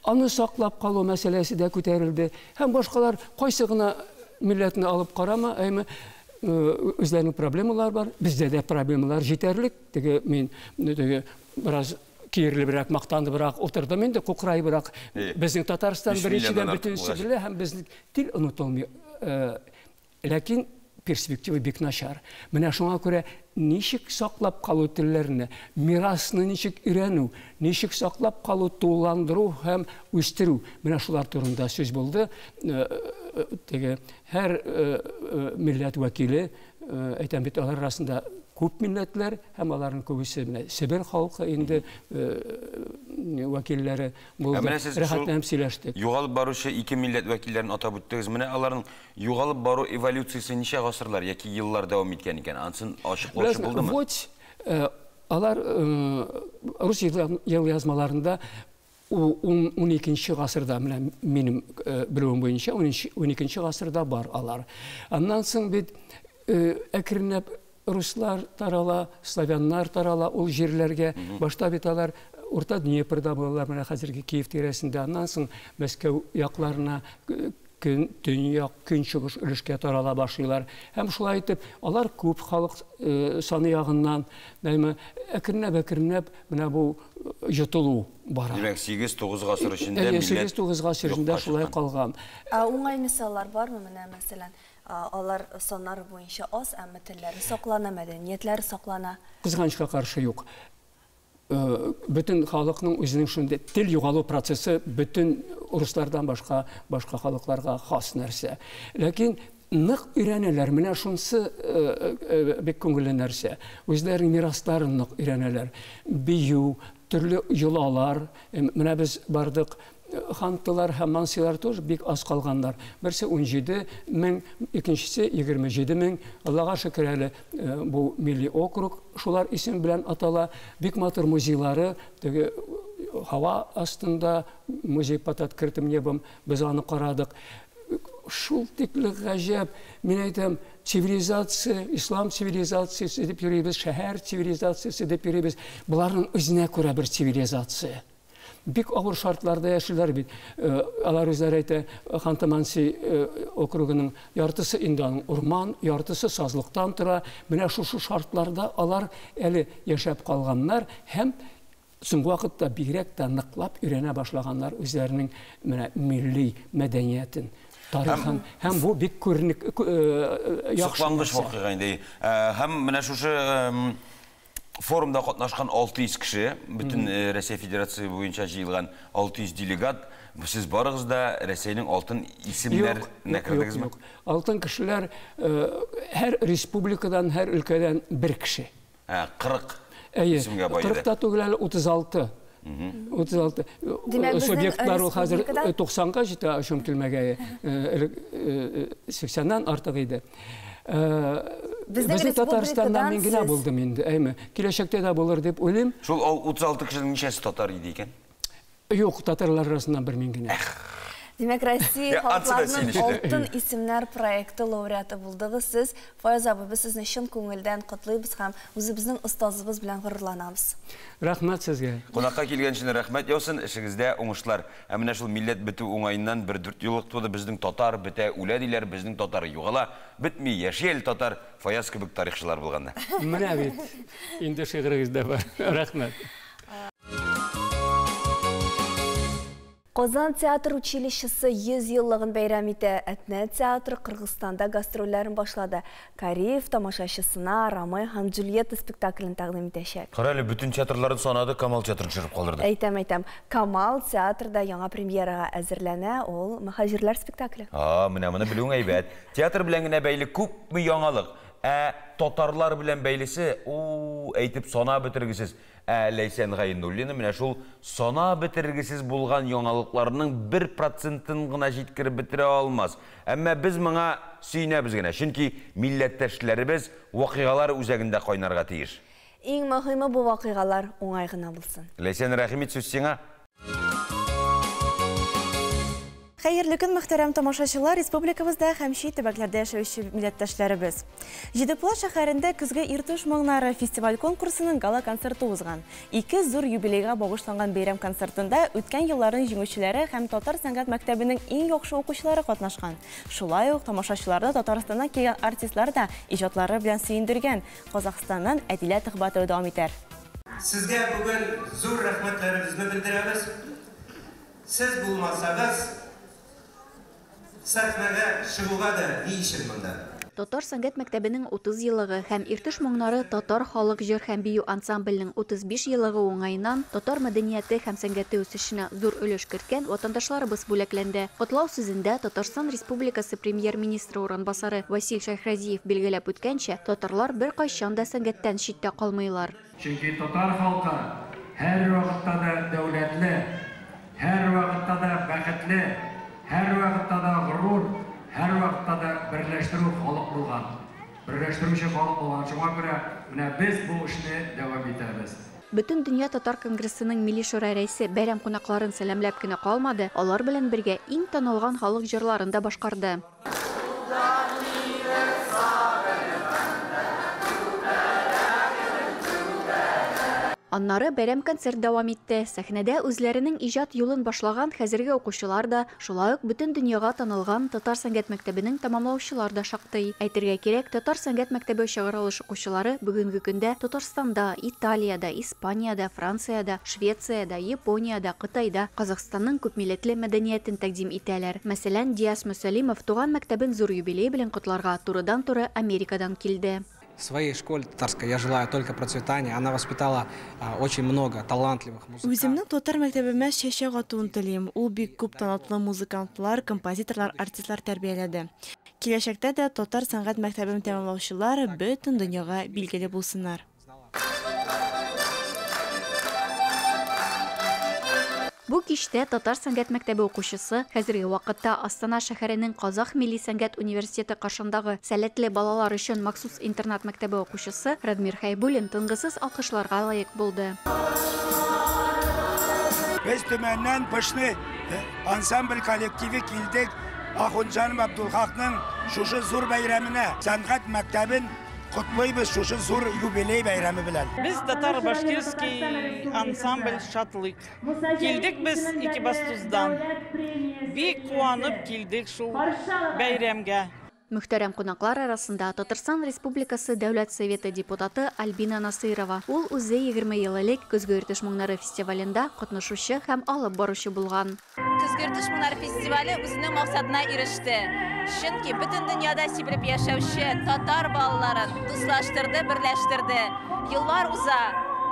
аны саклап калу мәсьәләсе дә күтәрелде. Һәм башкалар кайсы гына милләтне алып карама, әйме, үзләренең проблемалары бар. Бездә дә проблемалар җитәрлек. Теге мин теге бераз киерелебрәк, мактаныбрак утырдым инде, кукрайбрак. Безнең Татарстан беренчедән бөтенесе белә һәм безнең тел онытылмый. Ләкин перспектива бик начар. Менә шуңа күрә ничек саклап калу телләрне, мирасны ничек өйрәнү, ничек саклап калу, тулыландыру һәм үстерү. Менә шулар турында сүз булды. Теге һәр милләт вәкиле, әйтәм бит, алар арасында күп милләтләр һәм аларның күбесе менә Себер халкы инде вәкилләре булды. Рәхәтләнеп сөйләштек. Югалып баручы ике милләт вәкилләрен атап үттегез. Менә аларның югалып бару эволюциясе ничә гасырлар яки еллар дәвам иткән икән? Анысын ачыклаучы булдымы? Вот алар рус елъязмаларында 12 гасырда, менә минем белүем буенча, 12 гасырда бар алар. Аннан соң бит әкренләп руслар тарала, славяннар тарала ул җирләргә. Башта бит алар Урта Днепрда булалар, менә хәзерге Киев тирәсендә. Аннан соң Мәскәү якларына, көн, төньяк, көнчыгыш өлешкә тарала башлыйлар. Һәм шулай итеп, алар күп халык саны ягыннан, әйме, әкренләп-әкренләп менә бу йотылу бара. Димәк, 8-9 гасыр эчендә милләт 8-9 гасыр эчендә шулай калган. Ә уңай мисаллар бармы менә, мәсәлән, алар саннар буенча аз, әмма телләре саклана, мәдәниятләре саклана? Кызганычка каршы юк. Бөтен халыкның үзенең шундый тел югалу процессы бөтен руслардан башка башка халыкларга хас нәрсә. Ләкин нык өйрәнәләр, менә шунысы бик күңелле нәрсә. Үзләренең мирасларын нык өйрәнәләр. Бию, төрле йолалар, менә без бардык, хантылар һәм мансилар тоже бик аз калганнар. Берсе 17 мең, икенчесе 27 мең. Аллага шөкер әле бу милли округ шулар исем белән атала. Бик матур музейлары, теге һава астында музей под открытым небом, без аны карадык. Шул тикле гаҗәп, мин әйтәм, цивилизация, ислам цивилизациясе дип йөрибез, шәһәр цивилизациясе дип йөрибез. Боларның үзенә күрә бер цивилизация. Бик авыр шартларда яшиләр бит. Алар үзләре әйтә, Ханты-Манси округының яртысы инде аның урман, яртысы сазлыктан тора. Менә шушы шартларда алар әле яшәп калганнар һәм соңгы вакытта бигрәк тә ныклап өйрәнә башлаганнар үзләренең менә милли мәдәниятен, тарихын. Һәм бу бик күренек, яхшы Соклангыч вакыйга инде. Һәм менә шушы форумда катнашкан 600 кеше, бөтен Россия Федерациясе буенча җыелган 600 делегат, сез барыгыз да Россиянең алтын исемнәренә кердегезме? Юк, алтын кешеләр һәр республикадан, һәр өлкәдән бер кеше. 40 Әйе, исемгә бай иде. 40 та түгел әле, 36. 36. Субъектлар ул хәзер 90-га җитә, ачуым килмәгәе. Элек 80-нән артык иде. Безнең Татарстаннан мин генә булдым инде, әйме. Киләчәктә дә булыр дип уйлыйм. Шул 36 кешенең ничәсе татар иде икән? Юк, татарлар арасыннан бер мин генә. Димәк, Россия халыкларының Алтын исемнәр проекты лауреаты булдыгыз сез. Фаяз абый, без сезне чын күңелдән котлыйбыз һәм үзебезнең остазыбыз белән горурланабыз. Рәхмәт сезгә. Кунакка килгән өчен рәхмәт яусын, эшегездә уңышлар. Ә менә шул милләт бетү уңаеннан бер дүртьюллык туды, безнең татар бетә, үлә диләр, безнең татар югала, бетми, яши әле татар, Фаяз кебек тарихчылар булганда. Менә бит, инде шигырегез дә бар. Рәхмәт. Казан театр училищесы 100 еллыгын бәйрәм итә. Әтнә театры Кыргызстанда гастрольләрен башлады. Кариев тамашачысына Ромео һәм Джульетта спектаклен тәкъдим итәчәк. Кара әле, бөтен театрларын санады, Камал театрын төшереп калдырды. Әйтәм, әйтәм. Камал театрда яңа премьерага әзерләнә, ул Мөһаҗирләр спектакле. А, менә моны белүең әйбәт. Театр белән генә бәйле күпме яңалык. Ә татарлар белән бәйлесе, у, әйтеп санап бетергесез. Ә Ләйсән Гайнуллина менә шул санап бетергесез булган яңалыкларның бер процентын гына җиткереп бетерә алмас. Әмма без моңа сөенәбез генә, чөнки милләттәшләребез вакыйгалар үзәгендә кайнарга тиеш. Иң мөһиме бу вакыйгалар уңай гына булсын. Ләйсән, рәхим ит, сүз сиңа. Хәерле көн, мөхтәрәм тамашачылар, республикабызда һәм чит төбәкләрдә яшәүче милләттәшләребез. Җидеплат шәһәрендә Көзге Иртыш моңнары фестиваль-конкурсының гала-концерты узган. Ике зур юбилейга багышланган бәйрәм концертында үткән елларның җиңүчеләре һәм татар сәнгать мәктәбенең иң яхшы укучылары катнашкан. Шулай ук тамашачыларны Татарстаннан килгән артистлар да иҗатлары белән сөендергән. Казахстаннан Әдилә Төхбәтова дәвам итәр. Сезгә бүген зур рәхмәтләребезне белдерәбез. Сез булмасагыз, сәхнәгә чыгуга да ни өчен монда? Татар сәнгать мәктәбенең 30 еллыгы һәм Иртыш моңнары татар халык җыр һәм бию ансамбленең 35 еллыгы уңаеннан татар мәдәнияте һәм сәнгате үсешенә зур өлеш керткән ватандашларыбыз бүләкләнде. Котлау сүзендә Татарстан Республикасы Премьер-министры урынбасары Васил Шәйхразиев билгеләп үткәнчә, татарлар беркайчан да сәнгатьтән читтә калмыйлар. Чөнки татар халкы һәрвакытта да дәүләтле, һәрвакытта да бәхетле, һәрвакытта да горур, һәрвакытта да берләштерү халык булган. Берләштерүче халык булган. Шуңа күрә менә без бу эшне дәвам итәбез. Бөтендөнья татар конгрессының Милли шура рәисе бәйрәм кунакларын сәламләп кенә калмады, алар белән бергә иң танылган халык җырларын да башкарды. Аннары бәйрәм концерт дәвам итте. Сәхнәдә үзләренең иҗат юлын башлаган хәзерге укучылар да, шулай ук бөтен дөньяга танылган татар сәнгать мәктәбенең тәмамлаучылар да шактый. Әйтергә кирәк, татар сәнгать мәктәбе чыгарылыш укучылары бүгенге көндә Татарстанда, Италиядә, Испаниядә, Франциядә, Швециядә, Япониядә, Кытайда Казахстанның күпмилләтле мәдәниятен тәкъдим итәләр. Мәсәлән, Диас Мөсәлимов туган мәктәбен зур юбилей белән котларга турыдан-туры Америкадан килде. Своей школе татарской я желаю только процветания. Она воспитала очень много талантливых музыкантов. Үземнең татар мәктәбемә чәчәк атуын телим. Ул бик күп талантлы музыкантлар, композиторлар, артистлар тәрбияләде. Киләчәктә дә татар сәнгать мәктәбен тәмамлаучылар бөтен дөньяга билгеле булсыннар. Бу кичтә татар сәнгать мәктәбе укучысы, хәзерге вакытта Астана шәһәренең Казах милли сәнгать университеты каршындагы сәләтле балалар өчен махсус интернат мәктәбе укучысы Радмир Хәйбуллин тынгысыз алкышларга лаек булды. Без Төмәннән Пышны ансамбль коллективы килдек Ахунҗан Абдулхакның шушы зур бәйрәменә, сәнгать мәктәбен котлыйбыз шушы зур юбилей бәйрәме белән. Без татар-башкирский ансамбль Шатлык. Килдек без Икибастуздан. Бик куанып килдек шул бәйрәмгә. Мөхтәрәм кунаклар арасында Татарстан Республикасы Дәүләт Советы депутаты Альбина Насыйрова. Ул үзе 20 ел элек Көзге Иртыш моңнары фестивалендә катнашучы һәм алып баручы булган. Көзге Иртыш моңнары фестивале үзенең максатына иреште. Чөнки бөтен дөньяда сибелеп яшәүче татар балаларын дуслаштырды, берләштерде. Еллар уза,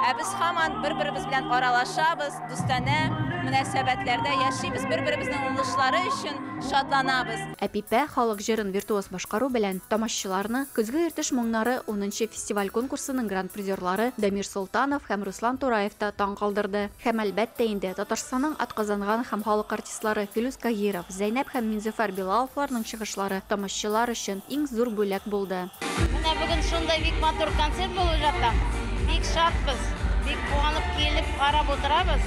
ә без һаман бер-беребез белән аралашабыз, дустанә мөнәсәбәтләрдә яшибез, бер-беребезнең уңышлары өчен шатланабыз. Әпипә халык җырын виртуоз башкару белән тамашачыларны Көзге Иртыш моңнары 10нчы фестиваль конкурсының гран-призерлары Дамир Солтанов һәм Руслан Тураев та таң калдырды. Һәм әлбәттә инде Татарстанның атказанган һәм халык артистлары Филүс Каһиров, Зәйнәб һәм Минзөфәр Билаловларның чыгышлары тамашачылар өчен иң зур бүләк булды. Менә бүген шундай бик матур концерт булып ята. Бик шатбыз, бик куанып килеп карап утырабыз.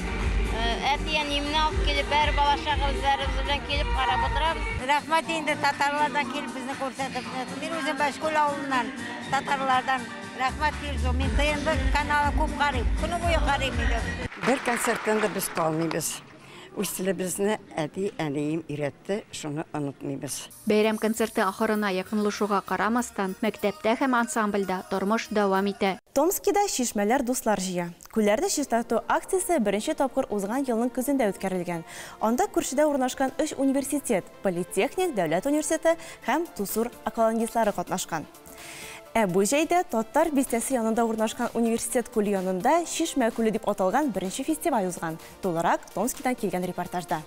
Әти-әниемне алып килеп, бәр бала чагыбызларыбыз белән килеп карап утырабыз. Рәхмәт инде татарлардан килеп безне күрсәтеп. Мин үзем Башкүл авылыннан, татарлардан. Рәхмәт бирзу. Мин ТНВ каналы күп карыйм. Көне буе карыйм инде. Бер концерттан да без калмыйбыз. Үз телебезне әти-әнием өйрәтте, шуны онытмыйбыз. Бәйрәм концерты ахырына якынлашуга карамастан, мәктәптә һәм ансамбльдә тормыш дәвам итә. Томскида чишмәләр дуслар җыя. Күлләрне чистарту акциясе беренче тапкыр узган елның көзендә үткәрелгән. Анда күршедә урнашкан өч университет – Политехник, Дәүләт университеты һәм Тусур аквалангистлары катнашкан. Ә бу җәйдә Татар бистәсе янында урнашкан университет күле янында Чишмә күле дип аталган беренче фестиваль узган. Тулырак Томскидан килгән репортажда.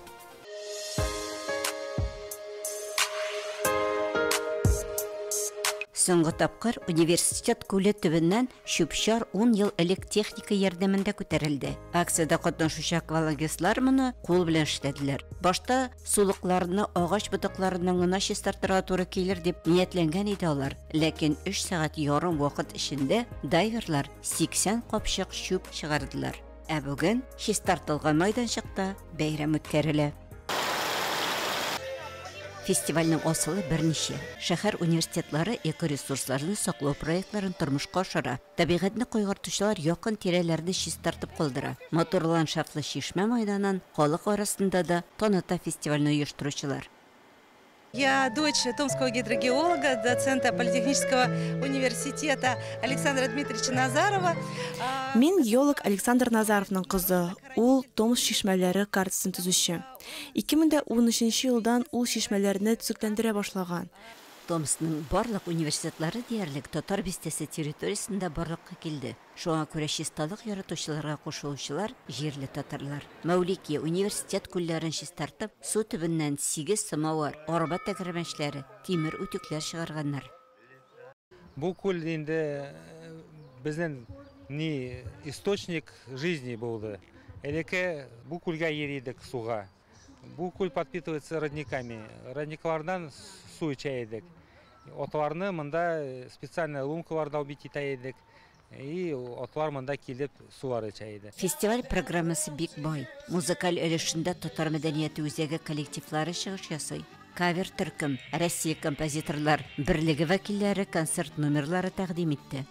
Соңгы тапкыр университет күле төбеннән чүп-чар 10 ел элек техника ярдәмендә күтәрелде. Акциядә катнашучы аквалангистлар моны кул белән эшләделәр. Башта сулыкларны агач ботакларыннан гына чистартырга туры килер дип ниятләнгән иде алар. Ләкин 3 сәгать ярым вакыт эчендә дайверлар 80 капчык чүп чыгардылар. Ә бүген чистартылган майданчыкта бәйрәм үткәрелә. Фестивальнең асылы берничә. Шәһәр университетлары экоресурсларны саклау проектларын тормышка ашыра. Табигатьне кайгыртучылар якын тирәләрне чистартып калдыра. Матур ландшафтлы чишмә майданын халык арасында да таныта фестивальне оештыручылар. Я дочь томского гидрогеолога, доцента Политехнического университета Александра Дмитриевича Назарова. Мин геолог Александр Назаровның кызы. Ул Томск чишмәләре картасын төзүче. 2013 елдан ул чишмәләрне төзекләндерә башлаган. Томскның барлык университетлары диярлек Татар бистәсе территориясендә барлыкка килде. Шуңа күрә чисталык яратучыларга кушылучылар җирле татарлар. Мәүлики университет күлләрен чистартып, су төбеннән 8 самовар, арба тәгәрмәчләре, тимер үтүкләр чыгарганнар. Бу күл инде безнең ни источник жизни булды. Элекке бу күлгә йөри идек суга. Бу күл подпитывается родниками. Родниклардан су эчә идек. Атларны монда специально лункалар долбить итә идек. И атлар монда килеп сулар эчә иде. Фестиваль программасы бик бай. Музыкаль өлешендә татар мәдәнияте үзәге коллективлары чыгыш ясый. Кавер төркем, Россия композиторлар берлеге вәкилләре концерт номерлары тәкъдим итте.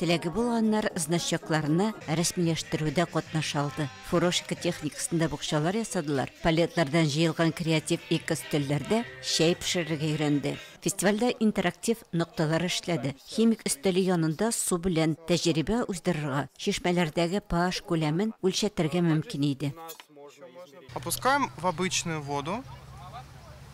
Теләге булганнар значокларны рәсмиләштерүдә катнаша алды. Фурошка техникасында букчалар ясадылар. Палетлардан җыелган креатив эко-өстәлләрдә чәй пешерергә өйрәнде. Фестивальдә интерактив нокталар эшләде. Химик өстәле янында су белән тәҗрибә уздырырга, чишмәләрдәге pH күләмен үлчәтергә мөмкин иде. Опускаем в обычную воду.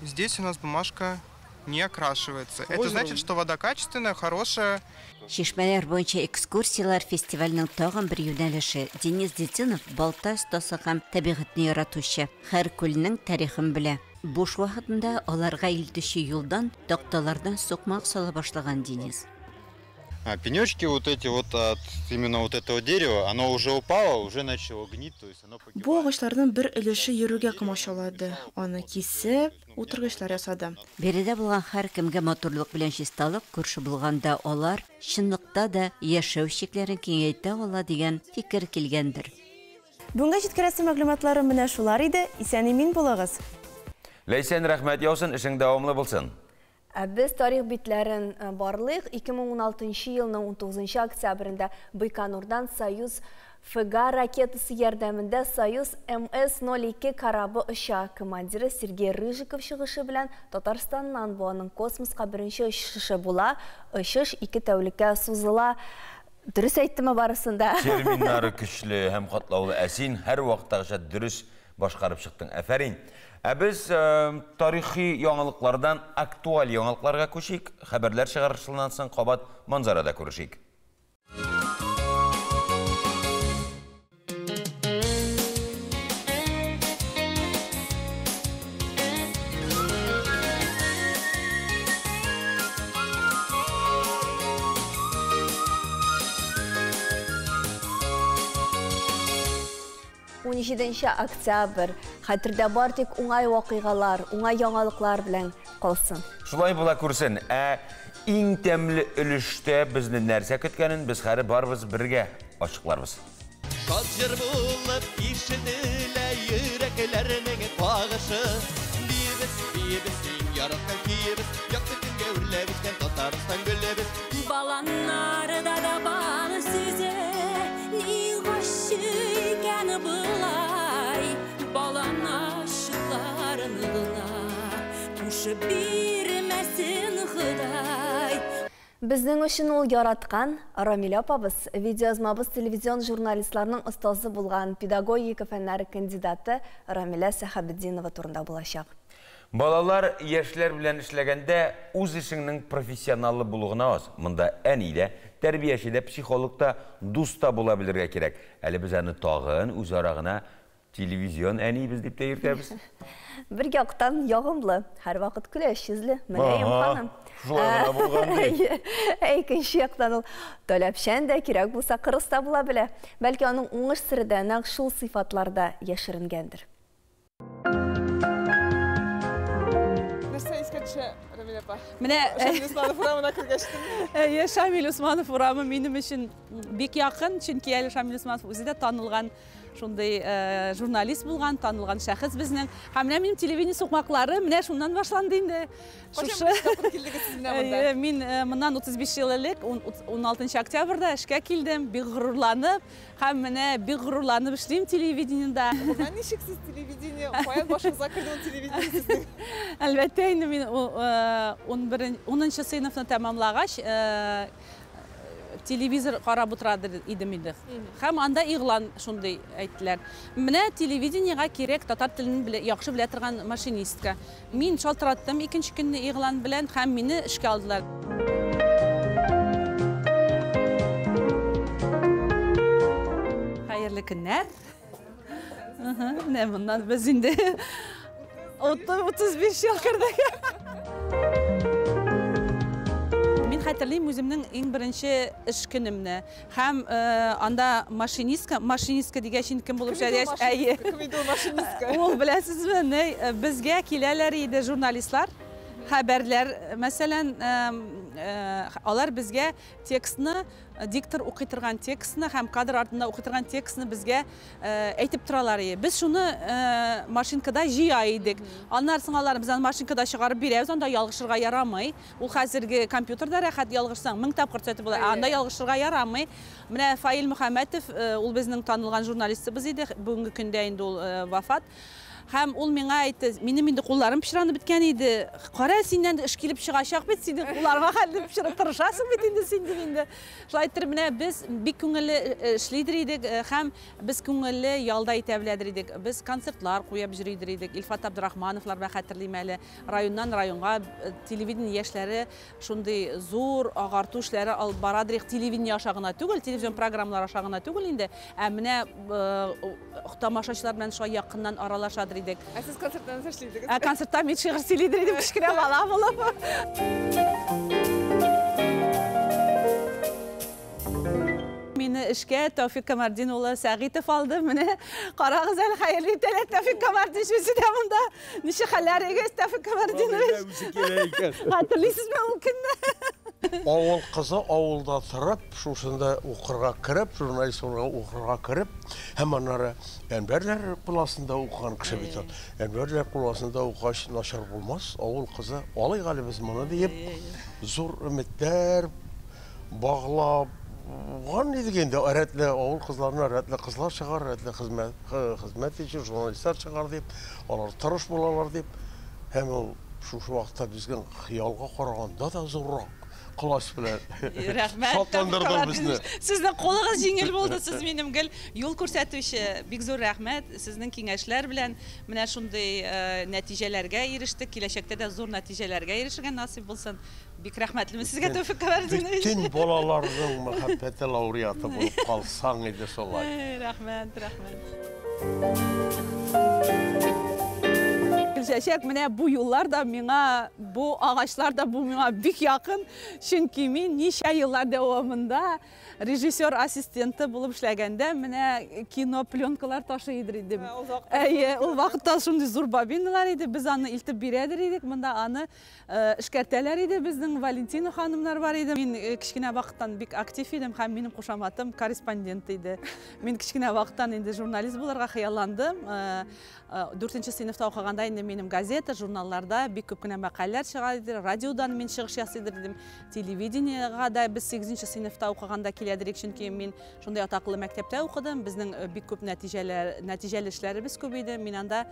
Здесь у нас бумажка не окрашивается. Это значит, что вода качественная, хорошая. Чишмәләр буенча экскурсияләр фестивальнең тагын бер юнәлеше. Денис Детинов балта остасы һәм табигатьне яратучы. Һәр күлнең тарихын белә. Буш вакытында аларга илтүче юлдан такталардан сукмак сала башлаган Денис. Пенечки вот эти вот от именно вот этого дерева, оно уже упало, уже начало гнить, то есть оно погибает. Бу агачларның бер өлеше йөрүгә комачаулады. Аны кисеп, утыргычлар ясады. Биредә булган һәркемгә матурлык белән чисталык күрше булганда алар чынлыкта да яшәү чикләрен киңәйтә ала дигән фикер килгәндер. Бүгенгә җиткерәсе мәгълүматларым менә шулар иде. Исән-имин булыгыз. Ләйсән, рәхмәт яусын, эшең дәвамлы булсын. Без тарих битләрен барлык. 2016 елның 19 октябрендә Байконурдан Союз ФГ ракетасы ярдәмендә Союз МС-02 корабы оча. Командиры Сергей Рыжиков чыгышы белән Татарстаннан бу аның космоска беренче очышы була. Очыш 2 тәүлеккә сузыла. Дөрес әйттеме барысын да? Терминнары көчле һәм катлаулы. Ә син һәр вакыттагыча дөрес башкарып чыктың. Афәрин. Ә без тарихи яңалыклардан актуаль яңалыкларга күчик. Хәбәрләр чыгарылышыннан соң кабат манзарада күрешик. 17 октябрь. Хәтердә бар тик уңай вакыйгалар, уңай яңалыклар белән калсын. Шулай була күрсен. Ә иң тәмле өлештә безне нәрсә көткәнен без хәзер барыбыз бергә ачыкларбыз. Шат җыр булып ишетелә йөрәкләрнең кагышы. Биебез, биебез, иң яраткан көебез, якты көнгә үрләп үскән Татарстан гөлебез. Баланнарда да бал сүзе, ни гашык икән болай, балан ачуларын гына кушып бирмәсен Ходай. Безнең өчен ул яраткан Рамилә апабыз, видеоязмабыз телевизион журналистларның остазы булган педагогика фәннәре кандидаты Рамилә Сәхәбетдинова турында булачак. Балалар, яшьләр белән эшләгәндә үз эшеңнең профессионалы булу гына аз. Монда әни дә, тәрбияче дә, психолог та, дус та була белергә кирәк. Әле без аны тагын үзара гына телевизион әнибез дип тә йөртәбез. Бер яктан ягымлы, һәрвакыт көләч йөзле, мөлаем ханым. Шулай гына булган ди. Ә икенче яктан ул таләпчән дә, кирәк булса кырыс та була белә. Бәлки аның уңыш сере дә нәкъ шул сыйфатларда яшеренгәндер. Нәрсә искә төшә, Рамилә апа? Менә Шамил Усманов урамына кергәч. Әйе, Шамил Усманов урамы минем өчен бик якын, чөнки әле Шамил Усманов үзе дә танылган шундый журналист булган, танылган шәхес безнең. Һәм менә минем телевидение сукмаклары менә шуннан башланды инде. Кайчан беренче тапкыр килдегез сез менә монда? Әйе, мин моннан 35 ел элек, 16 октябрьдә эшкә килдем, бик горурланып, һәм менә бик горурланып эшлим телевидениедә. Моннан ничек сез телевидение, каян башыгызга керде ул телевидение сезнең? Әлбәттә инде мин 10 сыйныфны тәмамлагач, телевизор карап утыра идем инде. Һәм анда игълан шундый әйттеләр. Менә телевидениега кирәк татар телен яхшы белә торган машинистка. Мин шалтыраттым икенче көнне игълан белән һәм мине эшкә алдылар. Хәерле көннәр. Менә моннан без инде 35 ел кердек. Мин хәтерлим үземнең иң беренче эш көнемне. Һәм анда машинистка, машинистка дигәч инде кем булып Кем иде ул эшләгәч, әйе. машинистка? Кем иде ул машинистка? Ул беләсезме, ни, безгә киләләр иде журналистлар, хәбәрләр, мәсәлән, алар безгә текстны, диктор укый торган текстны һәм кадр артында укый торган текстны безгә әйтеп торалар иде. Без шуны машинкада җыя идек. Аннан соң алар без аны машинкада чыгарып бирәбез, анда ялгышырга ярамый. Ул хәзерге компьютерда рәхәт ялгышсаң, 1000 тапкыр төзәтеп була. Ә анда ялгышырга ярамый. Менә Фаил Мөхәммәтов, ул безнең танылган журналистыбыз иде. Бүгенге көндә инде ул вафат. Һәм ул миңа әйтте, минем инде кулларым пычранып беткән иде. Кара, синнән эш килеп чыгачак бит, синең кулларыңа хәтле пычрап тырышасың бит инде син дип инде. Шулай итеп, менә без бик күңелле эшлидер идек, һәм без күңелле ялда итә беләдер идек. Без концертлар куеп йөридер идек. Илфат Абдрахмановлар белән хәтерлим әле. Районнан районга телевидение яшьләре шундый зур агарту эшләре алып барадыр идек. Телевидение аша гына түгел, телевизион программалар аша гына түгел инде. Ә менә тамашачылар белән шулай якыннан аралашадыр идек. Ә сез концертта нәрсә эшли идегез? Ә концертта мин шигырь сөйлидер идем, кечкенә бала булып. Мине эшкә Тәүфик Камәрдин улы Сәгыйтов алды. Менә карагыз әле, хәерле иртәләр, Тәүфик Камәрдинович үзе дә монда. Ничек хәлләрегез, Тәүфик Камәрдинович? Үзе килә икән. Хәтерлисезме ул көнне? Авыл кызы авылда торып, шушында укырга кереп, журналист булырга укырга кереп, һәм аннары Әнвәрләр кул астында укыган кеше бит ул. Әнвәрләр кул астында укыгач начар булмас, авыл кызы алыйк әле без моны диеп, зур өметләр баглап идек инде. Рәтле авыл кызларына рәтле кызлар чыгар, рәтле хезмәт итүче журналистлар чыгар дип, алар тырыш булалар дип. Һәм ул шушы вакытта безнең хыялга караганда да зуррак класс белән Рәхмәт, шатландырды Тәүфик безне. Камәрдинович. Сезнең кулыгыз җиңел булды, сез минем гел юл күрсәтүче. Бик зур рәхмәт сезнең киңәшләр белән менә шундый нәтиҗәләргә ирештек. Киләчәктә дә зур нәтиҗәләргә ирешергә насыйп булсын. Бик рәхмәтлемен сезгә, Тәүфик Камәрдинович. Бөтен балаларның мәхәббәте лауреаты булып калсаң иде шулай. Рәхмәт, рәхмәт. төшәчәк. Менә бу юллар да миңа, бу агачлар да бу миңа бик якын. Чөнки мин ничә еллар дәвамында режиссер ассистенты булып эшләгәндә менә кино пленкалар ташый идем. Әйе, ул вакытта шундый зур бобиналар иде, без аны илтеп бирәдер идек, монда аны эшкәртәләр иде, безнең Валентина ханымнар бар иде. Мин кечкенә вакыттан бик актив идем һәм минем кушаматым корреспондент иде. Мин кечкенә вакыттан инде журналист булырга хыялландым. 4 сыйныфта укыганда инде минем газета, журналларда бик күп кенә мәкаләләр чыга иде, радиодан мин чыгыш ясый идем, телевидениега да без 8 сыйныфта укыганда киләдер, чөнки мин шундый атаклы мәктәптә укыдым, безнең бик күп нәтиҗәле эшләребез күп иде. Мин анда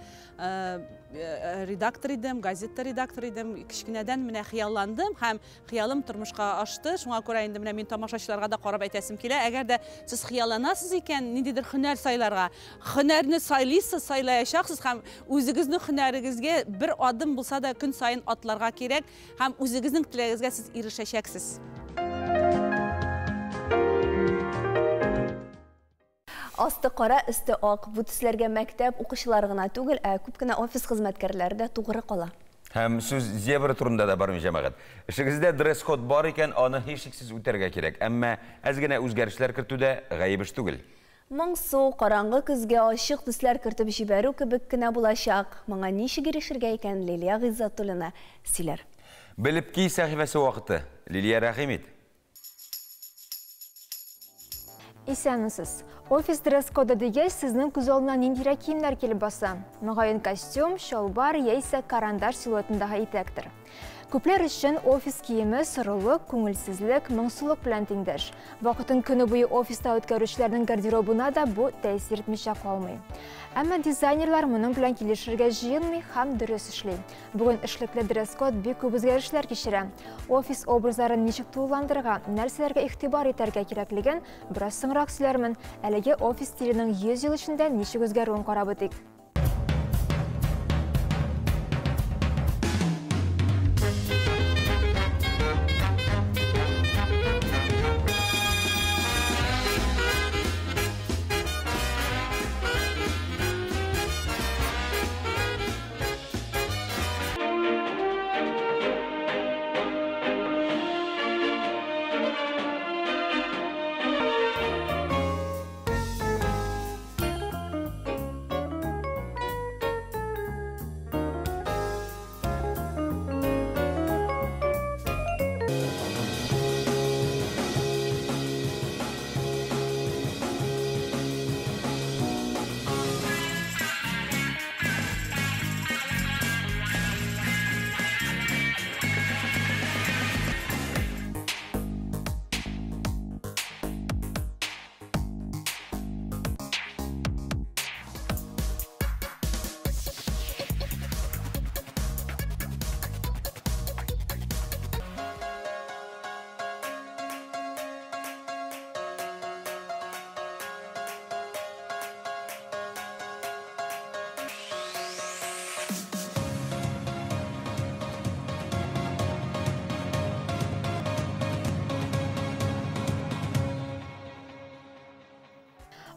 редактор идем, газета редактор идем. Кечкенәдән менә хыялландым һәм хыялым тормышка ашты. Шуңа күрә инде менә мин тамашачыларга да карап әйтәсем килә. Әгәр дә сез хыялланасыз икән, ниндидер һөнәр сайларга, һөнәрне сайлыйсыз, сайлаячаксыз һәм үзегезнең һөнәрегезгә бер адым булса да көн саен атларга кирәк һәм үзегезнең теләгегезгә сез ирешәчәксез. Асты кара, өсте ак. Бу төсләргә мәктәп укучылары гына түгел, ә күп кенә офис хезмәткәрләре дә тугры кала. Һәм сүз зебра турында да бармый, җәмәгать. Эшегездә дресс-код бар икән, аны һичшиксез үтәргә кирәк. Әмма әз генә үзгәрешләр кертү дә гаеп эш түгел. Моңсу, караңгы көзгә ачык төсләр кертеп җибәрү кебек кенә булачак. Моңа ничек ирешергә икән, Лилия Гыйззатуллина сөйләр. Белеп ки сәхифәсе вакыты. Лилия, рәхим ит. Исәнмесез. Офис дресс-коды дигәч, сезнең күз алдына ниндирәк киемнәр килеп баса? Мөгаен костюм, чалбар яисә карандаш силуэтындагы итәктер. Күпләр өчен офис киеме сорылык, күңелсезлек, моңсулык белән тиңдәш. Вакытын көне буе офиста үткәрүчеләрнең гардеробына да бу тәэсир итмичә калмый. Әмма дизайнерлар моның белән килешергә җыенмый һәм дөрес эшли. Бүген эшлекле дресс-код бик күп үзгәрешләр кичерә. Офис образларын ничек тулыландырырга, нәрсәләргә игътибар итәргә кирәклеген бераз соңрак сөйләрмен. Әлеге офис стиленең 100 ел эчендә ничек үзгәрүен карап үтик.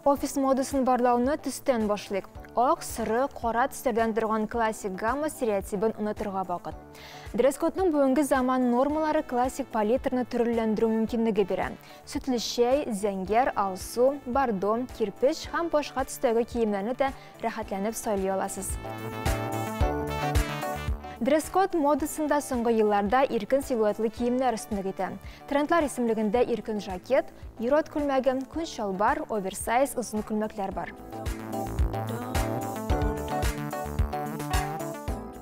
Офис модасын барлауны төстән башлыйк. Ак, соры, кара төсләрдән торган классик гамма стереотибын онытырга вакыт. Дресс-кодның бүгенге заман нормалары классик палитраны төрлеләндерү мөмкинлеге бирә. Сөтле чәй, зәңгәр, алсу, бордо, кирпеч һәм башка төстәге киемнәрне дә рәхәтләнеп сайлый аласыз. Дресс-код модасында соңгы елларда иркен силуэтлы киемнәр өстенлек итә. Трендлар исемлегендә иркен жакет, ир-ат күлмәге, күн чалбар, оверсайз, озын күлмәкләр бар.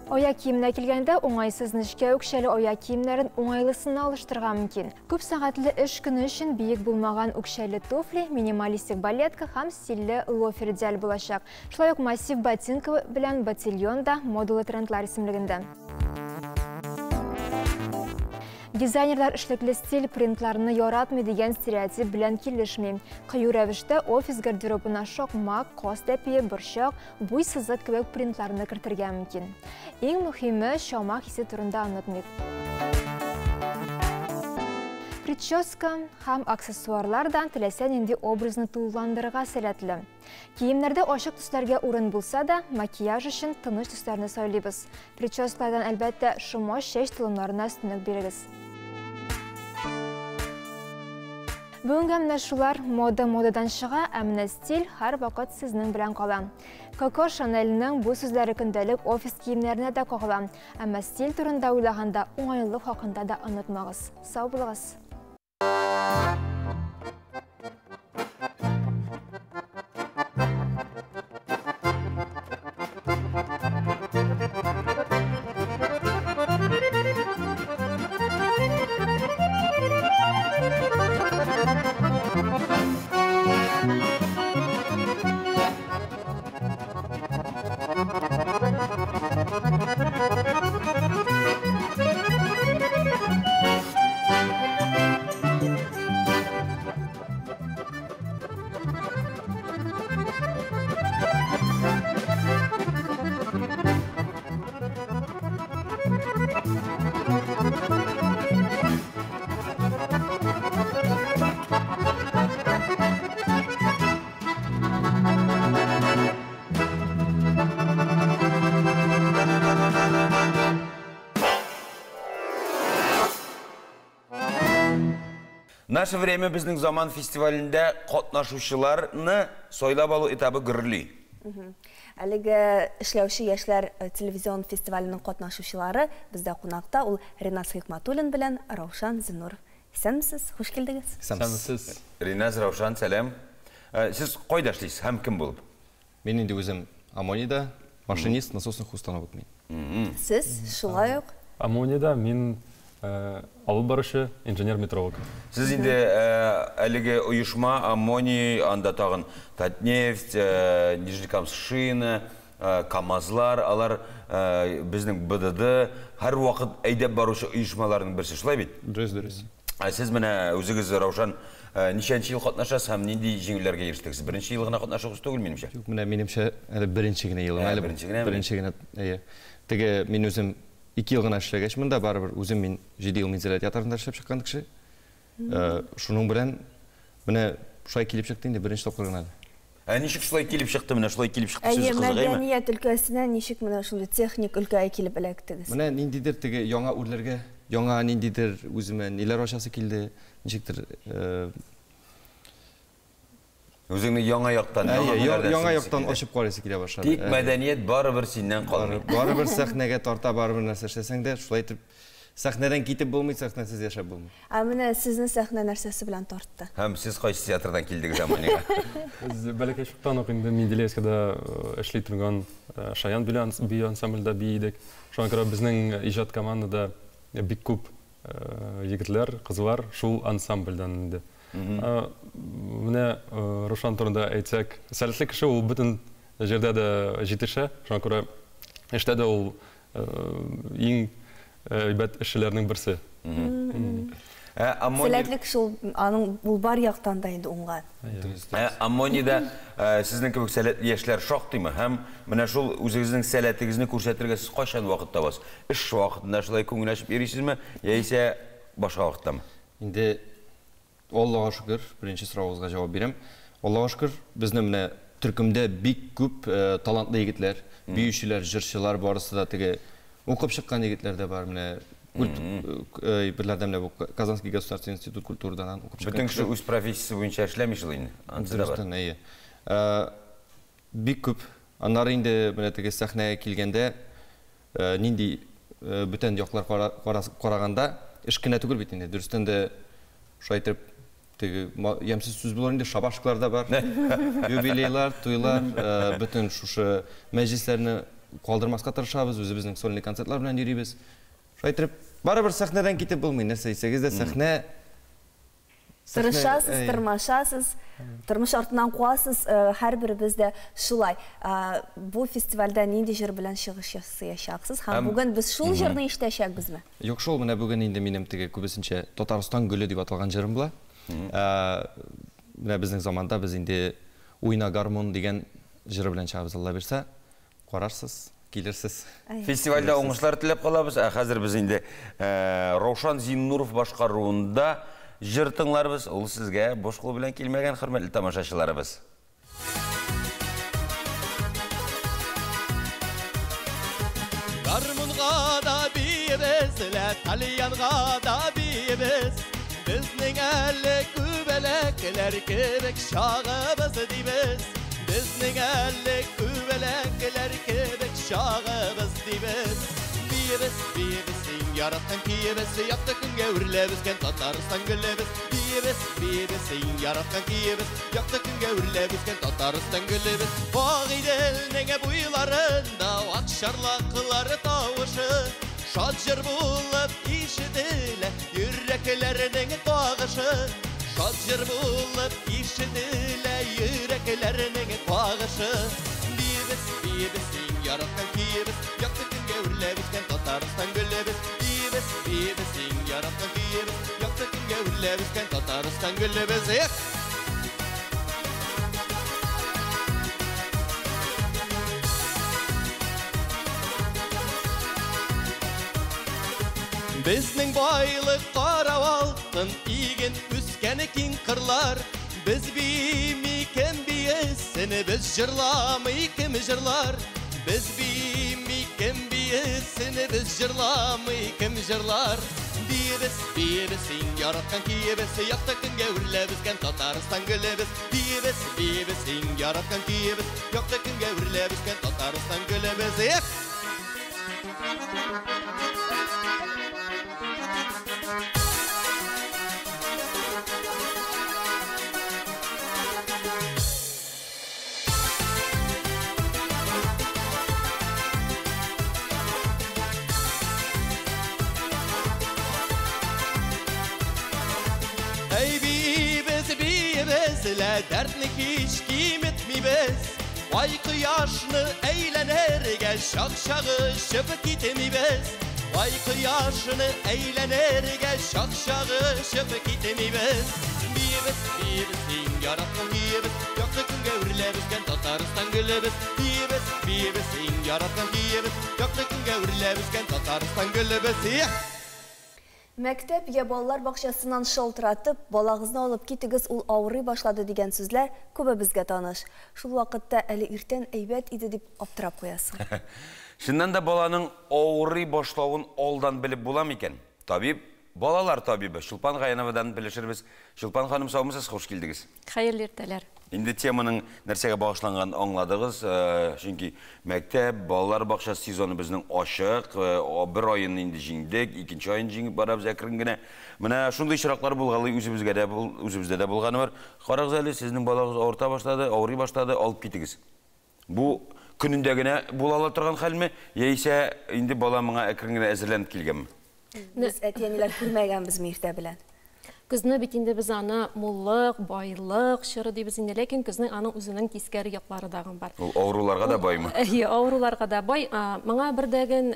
Аяк киеменә килгәндә, уңайсыз нечкә үкчәле аяк киемнәрен уңайлысына алыштырырга мөмкин. Күп сәгатьле эш көне өчен биек булмаган үкчәле туфли, минималистик балетка һәм стильле лофер идеаль булачак. Шулай ук массив ботинка белән ботильон да модалы трендлар исемлегендә. Дизайнерлар эшлекле стиль принтларны яратмый дигән стереотип белән килешми. Кыю рәвештә офис гардеробына шакмак, каз тәпие, борчак, буй сызык кебек принтларны кертергә мөмкин. Иң мөһиме, чама хисе турында онытмыйк. Прическа һәм аксессуарлар да теләсә нинди образны тулыландырырга сәләтле. Киемнәрдә ачык төсләргә урын булса да, макияж өчен тыныч төсләрне сайлыйбыз. Прическалардан, әлбәттә, шома чәч толымнарына өстенлек бирегез. Бүгенгә менә шулар. Мода модадан чыга, ә менә стиль һәрвакыт сезнең белән кала. Коко Шанельнең бу сүзләре көндәлек офис киемнәренә дә кагыла. Әмма стиль турында уйлаганда уңайлылык хакында да онытмагыз. Сау булыгыз! Наше время безнең заман фестивалендә катнашучыларны сайлап алу этабы гөрли. Әлеге эшләүче яшьләр телевизион фестиваленең катнашучылары бездә кунакта, ул Риназ Хикматуллин белән Раушан Зиннуров. Исәнмесез, хуш килдегез. Исәнмесез. Риназ, Раушан, сәлам. Сез кайда эшлисез һәм кем булып? Мин инде үзем Амонида, машинист насосных установок мин. Сез шулай ук? Амонида мин алып баручы, инженер-метролог. Сез инде әлеге оешма Амони, анда тагын Татнефть, Нижнекамскшина, КАМАЗлар, алар безнең БДД, һәрвакыт әйдәп баручы оешмаларның берсе, шулай бит? Дөрес, дөрес. Ә сез менә үзегез, Раушан, ничәнче ел катнашасыз һәм нинди җиңүләргә ирештегез? Беренче ел гына катнашуыгыз түгел, минемчә. Юк, менә минемчә, әле беренче генә елым. Әле беренче генә. Беренче генә, әйе. Теге мин үзем 2 ел гына эшләгәч монда, барыбер үзем мин 7 ел Минзәлә театрында эшләп чыккан кеше. Шуның белән менә шулай килеп чыкты инде, беренче тапкыр гына әле. Ә ничек шулай килеп чыкты, менә шулай килеп чыкты сүзе кызык, әйме? Мәдәният өлкәсенә ничек менә шундый техник өлкәгә килеп эләктегез? Менә ниндидер теге яңа үрләргә, яңа ниндидер үземә ниләр ачасы килде, ничектер Үзеңне яңа яктан, яңа яктан ачып карыйсы килә башлады. Тик мәдәният барыбер синнән калмый. Барыбер сәхнәгә тарта, барыбер нәрсә эшләсәң дә, шулай итеп сәхнәдән китеп булмый, сәхнәсез яшәп булмый. Ә менә сезне сәхнә нәрсәсе белән тартты? Һәм сез кайсы театрдан килдегез Амонига? Без бәләкәй чактан ук инде Менделеевскида эшли торган Шаян бию ансамбльдә бии идек. Шуңа күрә безнең иҗат командада бик күп егетләр, кызлар шул ансамбльдән инде. Менә Рушан турында әйтсәк, сәләтле кеше ул бөтен җирдә дә җитешә. Шуңа күрә эштә дә ул иң әйбәт эшчеләрнең берсе. Сәләтле кеше ул, аның ул бар яктан да инде уңган. Амонида сезнең кебек сәләтле яшьләр шактыймы? Һәм менә шул үзегезнең сәләтегезне күрсәтергә сез кайчан вакыт табасыз? Эш вакытында шулай күңел ачып йөрисезме, яисә башка вакыттамы? Инде Аллага шөкер, беренче соравыгызга җавап бирәм. Аллага шөкер, безнең менә төркемдә бик күп талантлы егетләр, биючеләр, җырчылар, барысы да теге укып чыккан егетләр дә бар. Менә берләрдә менә бу Казанский государственный институт культурадан укып чыккан. Бөтен кеше үз профессиясе буенча эшләми шул инде. Анысы да бар. Дөрестән, әйе. Бик күп. Аннары инде менә теге сәхнәгә килгәндә, нинди бүтән яклар караганда, эш кенә түгел бит инде. Дөрестән дә шулай итеп, теге ямьсез сүз булыр инде, шабашкалар да бар. Юбилейлар, туйлар, бөтен шушы мәҗлесләрне калдырмаска тырышабыз, үзебезнең сольный концертлар белән йөрибез. Шулай итеп, барыбер сәхнәдән китеп булмый, нәрсә әйтсәгез дә, сәхнә Тырышасыз, тырмашасыз, тормыш артыннан куасыз, һәрберебез дә шулай. Бу фестивальдә нинди җыр белән чыгыш ясаячаксыз? Һәм бүген без шул җырны ишетәчәкбезме? Юк шул, менә бүген инде минем теге күбесенчә Татарстан гөле дип аталган җырым була. Менә безнең заманда без инде Уйна гармун дигән җыры белән чыгабыз, Алла бирсә. Карарсыз, килерсез. Фестивальдә уңышлар теләп калабыз. Ә хәзер без инде Раушан Зиннуров башкаруында җыр тыңларбыз. Ул сезгә буш кул белән килмәгән, хөрмәтле тамашачыларыбыз. Гармунга да биебез, лә тальянга да биебез. Безнең әле күбәләкләр кебек чагыбыз дибез. Безнең әле күбәләкләр кебек чагыбыз дибез. Биебез, биебез, иң яраткан көебез, якты көнгә үрләп үскән Татарстан гөлебез. Биебез, биебез, иң яраткан көебез, якты көнгә үрләп үскән Татарстан гөлебез. Агыйделнең буйларында ак чарлаклар тавышы, шат җыр булып ишетелә йөрәкләрнең кагышы. Шат җыр булып ишетелә йөрәкләрнең кагышы. Биебез, биебез, иң яраткан көебез, якты көнгә үрләп үскән Татарстан гөлебез. Биебез, биебез, иң яраткан көебез, якты көнгә үрләп үскән Татарстан гөлебез. Эх! Безнең байлык кара алтын, иген үскән киң кырлар. Без бими кем биесен, без җырламый кем җырлар. Без бими кем биесен, без җырламый кем җырлар. Биебез, биебез, иң яраткан көебез, якты көнгә үрләп үскән Татарстан гөлебез. Биебез, биебез, иң яраткан көебез, якты көнгә үрләп үскән Татарстан гөлебез. Эх! Әй биебез, биебез, лә дәртне һич киметмибез. Ай кояшны әйләнергә чак-чагы очып китмибез. Ай кояшны әйләнергә чак-чагы очып китмибез. Биебез, биебез, иң яраткан көебез, якты көнгә үрләп үскән Татарстан гөлебез. Биебез, биебез, иң яраткан көебез, якты көнгә үрләп үскән Татарстан гөлебез. Эх! Мәктәп я балалар бакчасыннан шалтыратып, балагызны алып китегез, ул авырый башлады дигән сүзләр күбебезгә таныш. Шул вакытта әле иртән әйбәт иде дип аптырап куясың. Чыннан да баланың авырый башлавын алдан белеп була микән? Табиб, балалар табибы Чулпан Гаяновадан белешербез. Чулпан ханым, саумысыз, хуш килдегез. Хәерле иртәләр. Инде теманың нәрсәгә багышланганын аңладыгыз, чөнки мәктәп, балалар бакчасы сезоны безнең ачык, бер аен инде җиңдек, икенче аен җиңеп барабыз әкрен генә. Менә шундый очраклар булгалый, үзебезгә дә үзебездә дә булганы бар. Карагыз әле, сезнең балагыз авырта башлады, авырый башлады, алып китегез. Бу көнендә генә була ала торган хәлме, яисә инде бала моңа әкрен генә әзерләнеп килгәнме? Без әти-әниләр күрмәгәнбезме иртә белән? Көзне бит инде без аны муллык, байлык чоры дибез инде, ләкин көзнең аның үзенең тискәре яклары дагын бар. Ул авыруларга да баймы? Әйе, авыруларга да бай. Моңа бердәген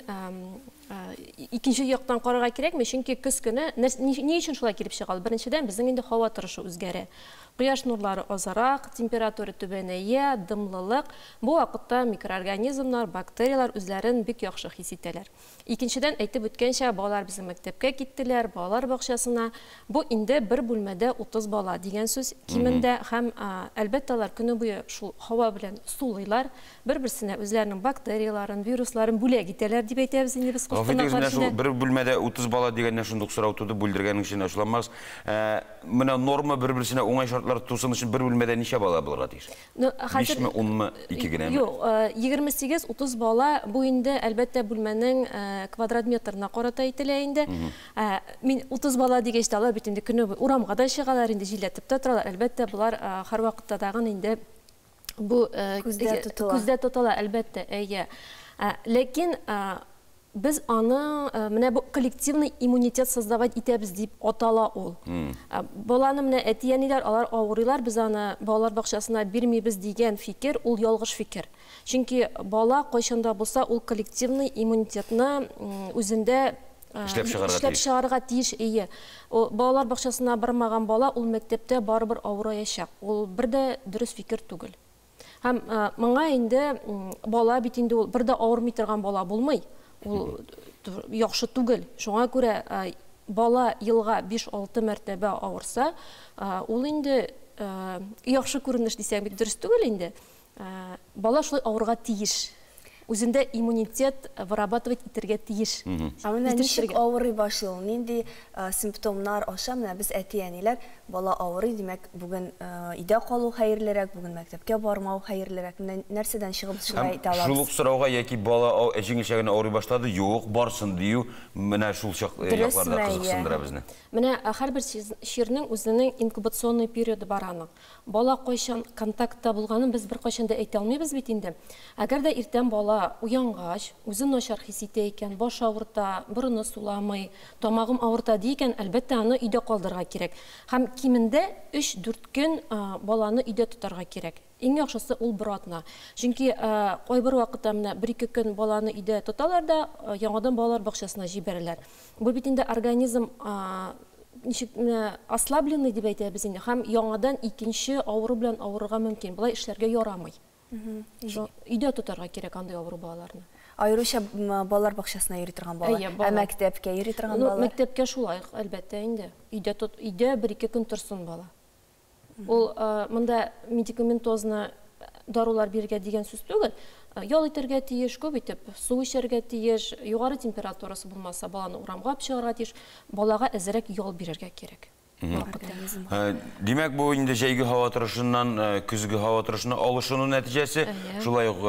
икенче яктан карарга кирәкме? Чөнки көз көне ни өчен шулай килеп чыга? Беренчедән, безнең инде һава торышы үзгәрә. Кояш нурлары азрак, температура түбәнәя, дымлылык. Бу вакытта микроорганизмнар, бактерияләр үзләрен бик яхшы хис итәләр. Икенчедән, әйтеп үткәнчә, балалар безнең мәктәпкә киттеләр, балалар бакчасына. Бу инде бер бүлмәдә 30 бала дигән сүз кимендә, һәм әлбәттә алар көне буе шул һава белән сулыйлар, бер-берсенә үзләренең бактерияләрен, вирусларын бүләк итәләр дип әйтәбез инде без Гафу итегез, менә шул бер бүлмәдә 30 бала дигәннән шундук сорау туды, бүлдергәнең өчен ачуланмагыз. Менә норма бер-берсенә уңай шартлар тусын өчен бер бүлмәдә ничә бала булырга тиеш? 5ме, 10мы, 2 генәме? Юк, 28-30 бала, бу инде әлбәттә бүлмәнең квадрат метрына карата әйтелә инде. Мин 30 бала дигәч тә, алар бит инде көне буе урамга да чыгалар, инде җилләтеп тә торалар. Әлбәттә, болар һәрвакытта тагын инде бу күздә тотыла. Күздә тотыла, әлбәттә, әйе. Ләкин без аны менә бу коллективный иммунитет создавать итәбез дип атала ул. Баланы менә әти-әниләр, алар авырыйлар, без аны балалар бакчасына бирмибез дигән фикер, ул ялгыш фикер. Чөнки бала кайчан да булса ул коллективный иммунитетны үзендә эшләп чыгарга эшләп тиеш. чыгарга тиеш, әйе. Ул балалар бакчасына бармаган бала ул мәктәптә барыбер авыраячак. Ул бер дә дөрес фикер түгел. Һәм моңа инде бала бит инде ул бер дә авырмый торган бала булмый. Ул яхшы түгел. Шуңа күрә Бала елга 5-6 мәртәбә авырса, ул инде яхшы күренеш дисәң бик дөрес түгел инде. Бала шулай авырга тиеш. Үзендә иммунитет вырабатывать итәргә тиеш. Ә менә ничек авырый башлый ул? Нинди симптомнар аша менә без әти-әниләр бала авырый, димәк, бүген өйдә калу хәерлерәк, бүген мәктәпкә бармау хәерлерәк. Менә нәрсәдән чыгып без шулай әйтә алабыз? Шул ук сорауга яки бала җиңелчә генә авырый башлады, юк, барсын дию, менә шул чак якларда кызыксындыра безне. Менә һәрбер чирнең үзенең инкубационный периоды бар аның. Бала кайчан контактта булганын без беркайчан да әйтә алмыйбыз бит инде. Әгәр дә иртән бала уянгач, үзен начар хис итә икән, баш авырта, борыны суламый, тамагым авырта ди икән, әлбәттә, аны өйдә калдырырга кирәк. Һәм кимендә 3-4 көн баланы өйдә тотарга кирәк. Иң яхшысы ул бер атна. Чөнки кайбер вакытта менә бер-ике көн баланы өйдә тоталар да, яңадан балалар бакчасына җибәрәләр. Бу бит инде организм ничек менә ослабленный дип әйтәбез инде, һәм яңадан икенче авыру белән авырырга мөмкин. Болай эшләргә ярамый. Өйдә тотарга кирәк андый авыру балаларны. Аеруча балалар бакчасына йөри торган бала. Ә мәктәпкә йөри торган балалар? Мәктәпкә шулай, әлбәттә инде. Өйдә тот, өйдә бер-ике көн торсын бала. Ул монда медикаментозны дарулар бирергә дигән сүз түгел. Ял итәргә тиеш, күп итеп су эчәргә тиеш, югары температурасы булмаса, баланы урамга алып чыгарга тиеш. Балага әзрәк ял бирергә кирәк. Димәк, бу инде җәйге һава торышыннан көзге һава торышына алышыну нәтиҗәсе, шулай ук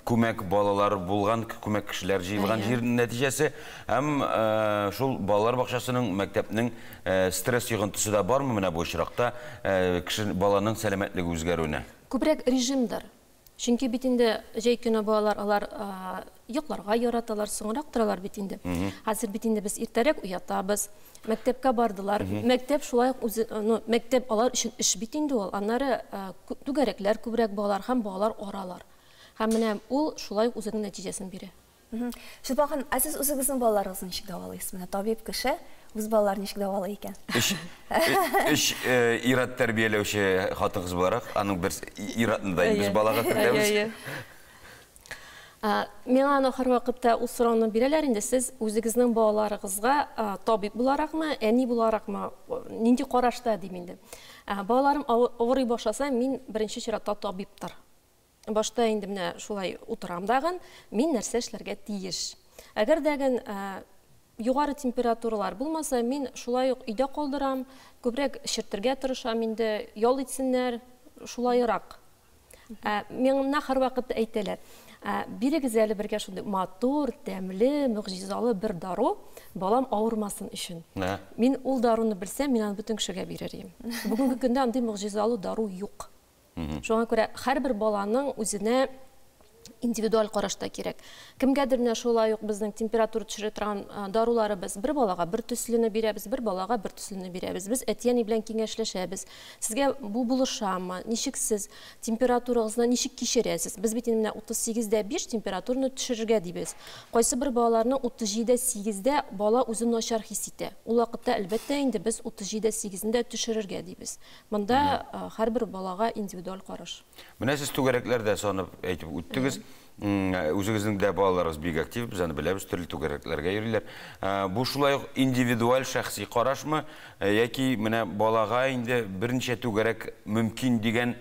күмәк балалар булган, күмәк кешеләр җыелган җир нәтиҗәсе һәм шул балалар бакчасының, мәктәпнең стресс йогынтысы да бармы менә бу очракта кеше баланың сәламәтлеге үзгәрүенә? Күбрәк режимдыр. Чөнки бит инде җәй көне балалар алар йокларга яраталар, соңрак торалар бит инде. Хәзер бит инде без иртәрәк уятабыз. Мәктәпкә бардылар. Мәктәп шулай ук үзе, ну, мәктәп алар өчен эш бит инде ул. Аннары түгәрәкләр күбрәк балалар һәм балалар аралар. Һәм менә ул шулай ук үзенең нәтиҗәсен бирә. Чулпан ханым, ә сез үзегезнең балаларыгызны ничек дәвалыйсыз? Менә табиб кеше үз балаларын ничек дәвалый икән? Өч ир-ат тәрбияләүче хатын-кыз буларак, аның бер ир-атны да без балага кертәбез. Миңа аны һәрвакытта ул сорауны бирәләр инде, сез үзегезнең балаларыгызга табиб буларакмы, әни буларакмы, нинди карашта дим инде. Балаларым авырый башласа, мин беренче чиратта табибтыр. Башта инде менә шулай утырам дагын, мин нәрсә эшләргә тиеш. Әгәр дәген югары температуралар булмаса, мин шулай ук өйдә калдырам, күбрәк эчертергә тырышам инде, ял итсеннәр, шулайрак. Миңа һәрвакыт әйтәләр, бирегез әле бергә шундый матур, тәмле, могҗизалы бер дару, балам авырмасын өчен. Мин ул даруны белсәм, мин аны бөтен кешегә бирер идем. Бүгенге көндә андый могҗизалы дару юк. Шуңа күрә һәрбер баланың үзенә индивидуаль карашта кирәк. Кемгәдер менә шулай ук безнең температура төшерә торган даруларыбыз бер балага бер төслене бирәбез, бер балага бер төслене бирәбез. Без әти-әни белән киңәшләшәбез. Сезгә бу булышамы? Ничек сез температурагызны ничек кичерәсез? Без бит инде менә 38,5 температураны төшерергә дибез. Кайсы бер балаларның 37,8-дә бала үзен начар хис итә. Ул вакытта әлбәттә инде без 37,8-не дә төшерергә дибез. Монда һәрбер балага индивидуаль караш. Менә сез түгәрәкләрдә санып әйтеп үттегез. Үзегезнең дә балаларыгыз бик актив, без аны беләбез, төрле түгәрәкләргә йөриләр. Бу шулай ук индивидуаль шәхси карашмы яки менә балага инде берничә түгәрәк мөмкин дигән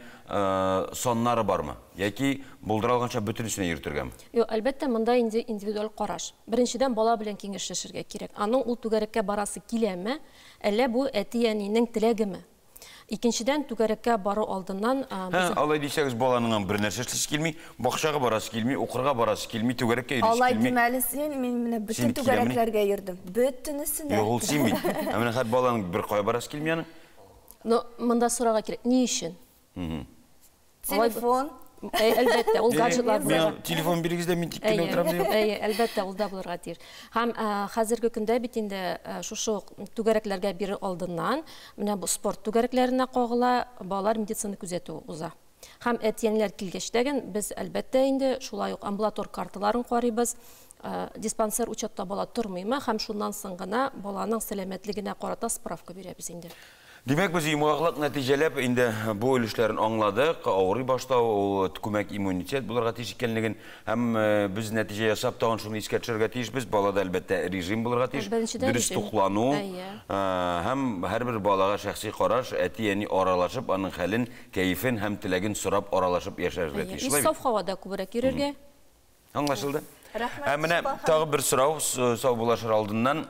саннары бармы? Яки булдыра алганча бөтенесенә йөртергәме? Юк, әлбәттә, монда инде индивидуаль караш. Беренчедән, бала белән киңәшләшергә кирәк. Аның ул түгәрәккә барасы киләме, әллә бу әти-әнинең теләгеме? Икенчедән, түгәрәккә бару алдыннан без... Алай дисәгез, баланың бер нәрсә эшлисе килми, бакчага барасы килми, укырга барасы килми, түгәрәккә йөрисе килми. Алай димә әле син, мин менә бөтен түгәрәкләргә йөрдем. Бөтенесенә. Юк, ул син бит. Ә менә хәзер баланың бер кая барасы килми аның. Ну, монда сорарга кирәк, ни өчен? Телефон. Әлбәттә, ул гаджетлар булырга. Телефон бирегез дә, мин тик кенә утырам дим. Әйе, әлбәттә, ул да булырга тиеш. Һәм хәзерге көндә бит инде шушы түгәрәкләргә бирер алдыннан, менә бу спорт түгәрәкләренә кагыла, балалар медицина күзәтүе уза. Һәм әти-әниләр килгәч тә без әлбәттә инде шулай ук амбулатор карталарын карыйбыз, диспансер учетта бала тормыймы, һәм шуннан соң гына баланың сәламәтлегенә карата справка бирәбез инде. Димәк, без йомгаклап нәтиҗәләп инде бу өлешләрен аңладык. Авырый башлау ул күмәк иммунитет булырга тиеш икәнлеген һәм без нәтиҗә ясап тагын шуны искә төшерергә тиешбез. Балада әлбәттә режим булырга тиеш, дөрес туклану һәм һәрбер балага шәхси караш, әти-әни аралашып, аның хәлен, кәефен һәм теләген сорап аралашып яшәргә тиеш. И саф һавада күбрәк йөрергә. Аңлашылды? Рәхмәт. Ә менә тагы бер сорау саубуллашыр алдыннан.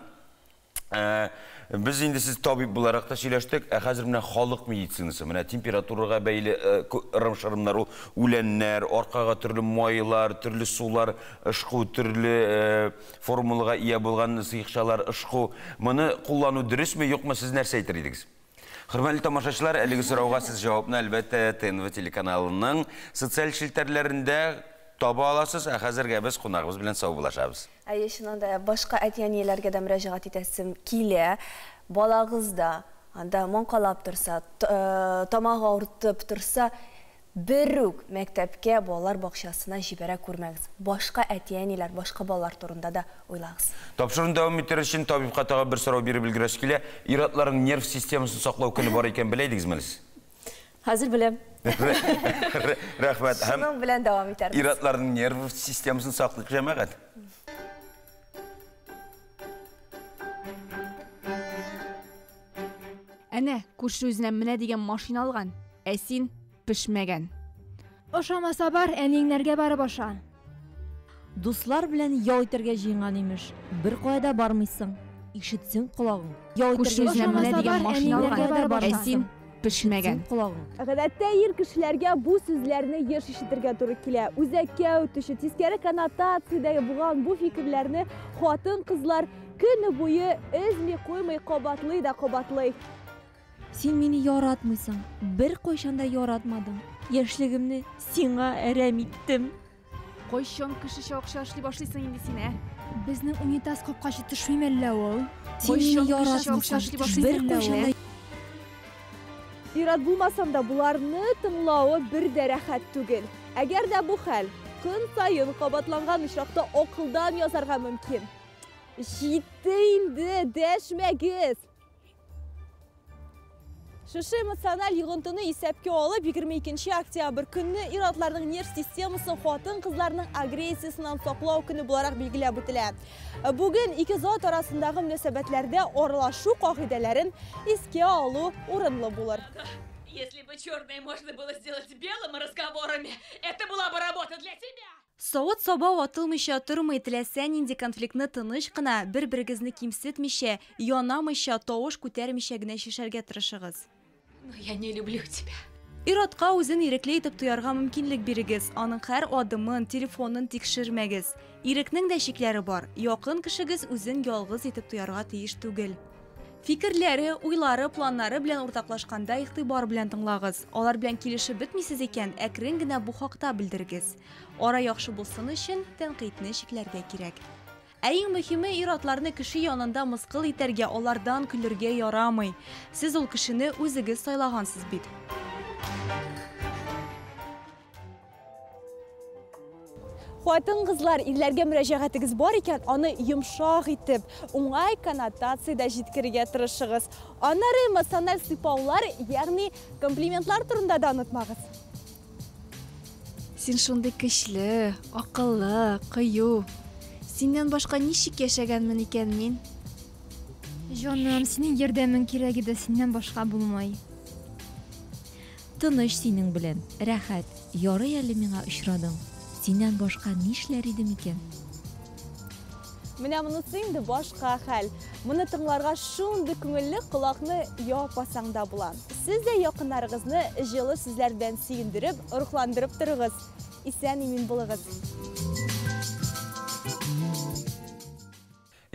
Без инде сез табиб буларак та сөйләштек, ә хәзер менә халык медицинасы, менә температурага бәйле ырым-шырымнар, ул үләннәр, аркага төрле майлар, төрле сулар ышку, төрле формулага ия булган сыекчалар ышку. Моны куллану дөресме, юкмы, сез нәрсә әйтер идегез? Хөрмәтле тамашачылар, әлеге сорауга сез җавапны әлбәттә ТНВ телеканалының социаль челтәрләрендә таба аласыз, ә хәзергә без кунагыбыз белән саубуллашабыз. Әйе, чыннан да башка әти-әниләргә дә мөрәҗәгать итәсем килә. Балагыз да анда маңкалап торса, тамагы авыртып торса, берүк мәктәпкә, балалар бакчасына җибәрә күрмәгез. Башка әти-әниләр, башка балалар турында да уйлагыз. Тапшыруны дәвам итәр өчен табибка тагы бер сорау биреп өлгерәсе килә. Ир-атларның нерв системасын саклау көне бар икән белә идегезме әле сез? Хәзер беләм. Рәхмәт. Шуның белән дәвам итәрбез. Ир-атларның нерв системасын саклыйк, җәмәгать. Әнә, күрше үзенә менә дигән машина алган, ә син пешмәгән. Ошамаса бар, әниеңнәргә барып аша. Дуслар белән ял итәргә җыенган имеш. Бер кая да бармыйсың. Ишетсен колагың. Ял Күрше итәргә үзенә менә дигән машина алган, ә син пешмәгән. Гадәттә ир кешеләргә бу сүзләрне еш ишетергә туры килә. Үзәккә үтүче тискәре коннотациядәге булган бу фикерләрне хатын-кызлар көне буе өзми куймый кабатлый да кабатлый. Син мине яратмыйсың, бер кайчан да яратмадың. Яшьлегемне сиңа әрәм иттем. Кайчан кешечә акча эшли башлыйсың инде син, ә? Безнең унитаз капкачы төшмиме әллә ул? Син мине Кайчан кешечә акча эшли яратмыйсың, башлыйсың бер әллә ул, кайчан ә? да Ир-ат булмасам да буларны тыңлавы бер дә рәхәт түгел. Әгәр дә бу хәл көн саен кабатланган очракта акылдан язарга мөмкин. Җитте инде, дәшмәгез. Шушы эмоциональ йогынтыны исәпкә алып, 22 октябрь көнне ир-атларның нерв системасын хатын-кызларның агрессиясеннән саклау көне буларак билгеләп үтелә. Бүген ике зат арасындагы мөнәсәбәтләрдә аралашу кагыйдәләрен искә алу урынлы булыр. Если бы черное можно было сделать белым разговорами, это была бы работа для тебя. Савыт-саба ватылмыйча тормый, теләсә нинди конфликтны тыныч кына, бер-берегезне кимсетмичә, янамыйча, тавыш күтәрмичә генә чишәргә тырышыгыз. Но я не люблю тебя. Ир-атка үзен ирекле итеп тоярга мөмкинлек бирегез. Аның һәр адымын, телефонын тикшермәгез. Ирекнең дә чикләре бар. Якын кешегез үзен ялгыз итеп тоярга тиеш түгел. Фикерләре, уйлары, планнары белән уртаклашканда игътибар белән тыңлагыз. Алар белән килешеп бетмисез икән, әкрен генә бу хакта белдерегез. Ара яхшы булсын өчен тәнкыйтьне чикләргә кирәк. Ә иң мөһиме, ир-атларны кеше янында мыскыл итәргә, алардан көлергә ярамый. Сез ул кешене үзегез сайлагансыз бит. Хатын-кызлар, ирләргә мөрәҗәгатегез бар икән, аны йомшак итеп, уңай коннотациядә җиткерергә тырышыгыз. Аннары эмоциональ сыйпаулар, ягъни комплиментлар турында да онытмагыз. Син шундый көчле, акыллы, кыю. Синнән башка ничек яшәгәнмен икән мин? Җаным, синең ярдәмең кирәк иде, синнән башка булмый. Тыныч синең белән, рәхәт. Ярый әле миңа очрадың. Синнән башка нишләр идем икән? Менә монысы инде башка хәл. Моны тыңларга шундый күңелле, колакны япасаң да була. Сез дә якыннарыгызны җылы сүзләр белән сөендереп, рухландырып торыгыз. Исән-имин булыгыз.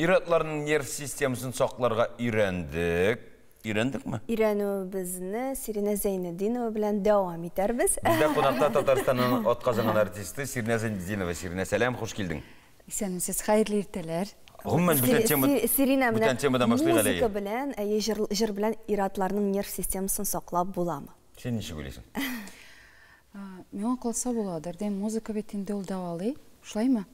Ир-атларның нерв системасын сакларга өйрәндек. Өйрәндекме? Өйрәнүебезне Сиринә Зәйнетдинова белән дәвам итәрбез. Бездә кунакта Татарстанның атказанган артисты Сиринә Зәйнетдинова. Сиринә, сәлам, хуш килдең. Исәнмесез, хәерле иртәләр. Гомумән, бүтән тема, Сиринә, менә бүтән темадан башлыйк әле. Музыка белән, әйе, җыр белән ир-атларның нерв системасын саклап буламы? Син ничек уйлыйсың? Миңа калса буладыр. Дим, музыка бит инде ул дәвалый, шулаймы?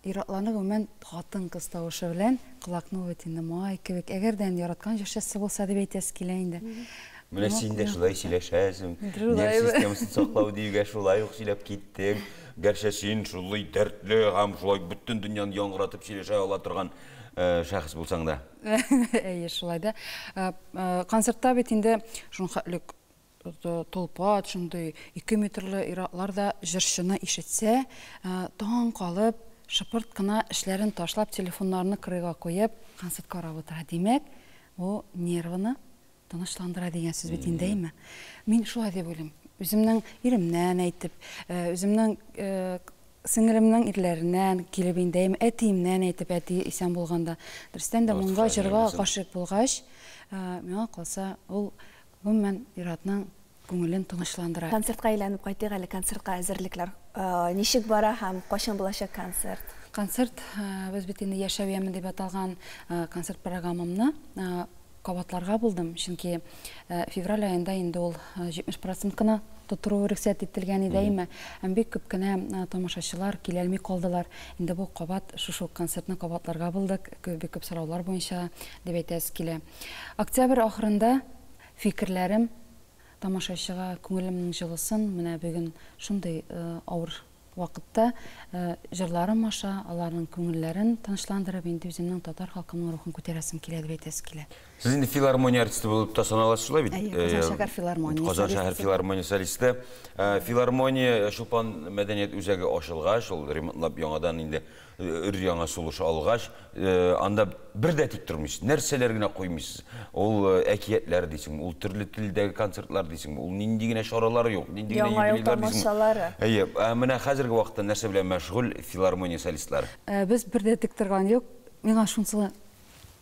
Ир-атларны гомумән хатын-кыз тавышы белән колакны ул бит инде май кебек. Әгәр дә инде яраткан җырчысы булса дип әйтәсе килә инде. Менә син дә шулай сөйләшәсең. Нерв системасын саклау диюгә шулай ук сөйләп киттең. Гәрчә син шулай дәртле һәм шулай бөтен дөньяны яңгыратып сөйләшә ала торган шәхес булсаң да. Әйе, шулай да. Концертта бит инде шуның толпа, шундый 2 метрлы ир-атлар да җырчыны ишетсә, таң калып, шыпырт кына эшләрен ташлап, телефоннарны кырыйга куеп, концерт карап утыра. Димәк, бу нервыны тынычландыра дигән сүз бит инде, әйме? Мин шулай дип уйлыйм. Үземнең иремнән әйтеп, үземнең сеңелемнең ирләреннән килеп инде, әйме, әтиемнән әйтеп, әти исән булганда. Дөрестән дә моңга, җырга гашыйк булгач, миңа калса, ул гомумән ир-атның күңелен тынычландыра. Концертка әйләнеп кайтыйк әле, концертка әзерлекләр ничек бара һәм кайчан булачак концерт? Концерт, без бит инде Яшәү яме дип аталган концерт программамны кабатларга булдым, чөнки февраль аенда инде ул 70% кына тутыру рөхсәт ителгән иде, әйме? Һәм бик күп кенә тамашачылар килә алмый калдылар. Инде бу кабат шушы концертны кабатларга булдык, бик күп сораулар буенча дип әйтәсе килә. Октябрь ахырында фикерләрем тамашачыга күңелемнең җылысын, менә бүген шундый авыр вакытта җырларым аша аларның күңелләрен тынычландырып, инде үземнең татар халкымның рухын күтәрәсем килә дип әйтәсе килә. Сез инде филармония артисты булып та саналасыз, шулай бит? Әйе, Казан шәһәр филармониясе. Казан шәһәр филармония солисты. Филармония Чулпан мәдәният үзәге ачылгач, ул ремонтлап яңадан инде өр-яңа сулыш алгач, анда бер дә тик тормыйсыз, нәрсәләр генә куймыйсыз. Ул әкиятләр дисеңме, ул төрле телдәге концертлар дисеңме, ул нинди генә чаралар юк, нинди генә юбилейлар дисеңме. Әйе, менә хәзерге вакытта нәрсә белән мәшгуль филармония солистлары? Без бер дә тик торган юк. Миңа шунысы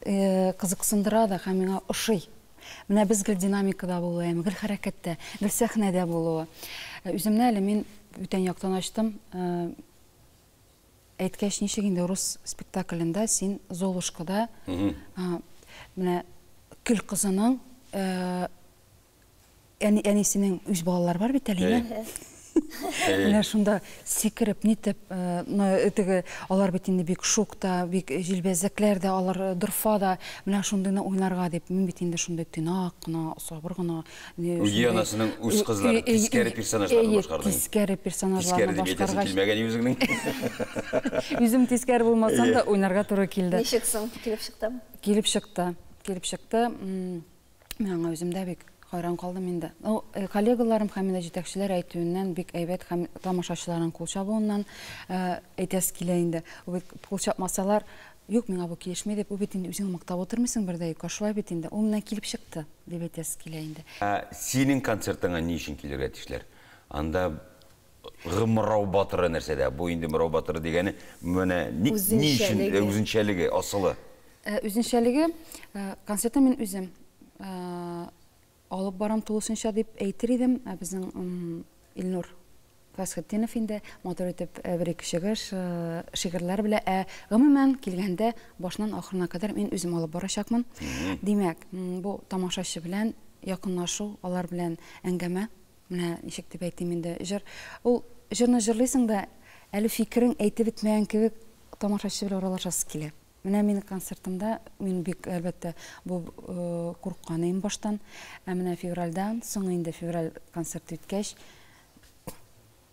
кызыксындыра да һәм миңа ошый. Менә без гел динамикада булуы, гел хәрәкәттә, гел сәхнәдә булуы. Үземне әле мин бүтән яктан ачтым. Әйткәч, ничек инде рус спектаклендә син Золушкада, менә көл кызының әнисенең үз балалары бар бит әле, әйме? Менә шунда сикереп, нитеп, теге алар бит инде бик шук та, бик җилбәзәкләр дә, алар дорфа да, менә шундыйны уйнарга дип, мин бит инде шундый тыйнак кына, сабыр гына. Үги анасының үз кызлары, тискәре персонажларны башкардың. Тискәре персонажларны башкаргач. Тискәре дип әйтәсең килмәгән үзеңнең. Үзем тискәре булмасам да уйнарга туры килде. Ничек соң, килеп чыктымы? Килеп чыкты, килеп чыкты. Мин аңа үзем дә бик хайран калдым инде. Ну, коллегаларым һәм инде җитәкчеләр әйтүеннән бик әйбәт һәм тамашачыларның кул чабуыннан әйтәсе килә инде. Ул бит кул чапмасалар, юк, миңа бу килешми дип, ул бит инде үзең мактап утырмыйсың бер дә юкка, шулай бит инде. Ул менә килеп чыкты дип әйтәсе килә инде. Ә синең концертыңа ни өчен килергә тиешләр? Анда Мырау батыры нәрсәдә? Бу инде Мырау батыры дигәне менә ни өчен үзенчәлеге, асылы? Үзенчәлеге, концертны мин үзем алып барам тулысынча дип әйтер идем. Безнең Илнур Фәсхетдинов инде матур итеп бер-ике чыгыш, шигырьләр белә. Ә гомумән килгәндә башыннан ахырына кадәр мин үзем алып барачакмын. Димәк, бу тамашачы белән якынлашу, алар белән әңгәмә, менә ничек дип әйтим инде, җыр. Ул җырны җырлыйсың да, әле фикерең әйтеп бетмәгән кебек тамашачы белән аралашасы килә. Менә минем концертымда мин бик, әлбәттә, бу курыккан идем баштан. Ә менә февральдан соң инде февраль концерт үткәч,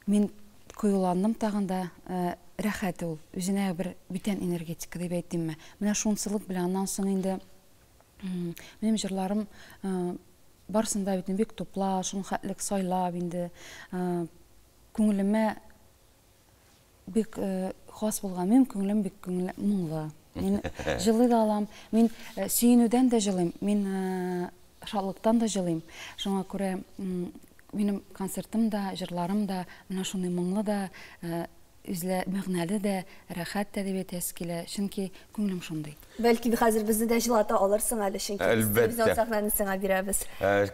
мин кыюландым тагын да, рәхәт ул, үзенә бер бүтән энергетика дип әйтимме. Менә шунсылык белән аннан соң инде минем җырларым барысын да бит бик тупла, шуның хәтлек сайлап инде күңелемә бик хас булган. Минем күңелем бик күңелле, моңлы. Мин җылый да алам, мин сөенүдән дә җылыйм, мин шатлыктан да җылыйм. Шуңа күрә минем концертым да, җырларым да менә шундый моңлы да, үзле мәгънәле дә, рәхәт тә дип әйтәсе килә, чөнки күңелем шундый. Бәлки хәзер безне дә җылата алырсың әле, чөнки без телевизион сәхнәне сиңа бирәбез.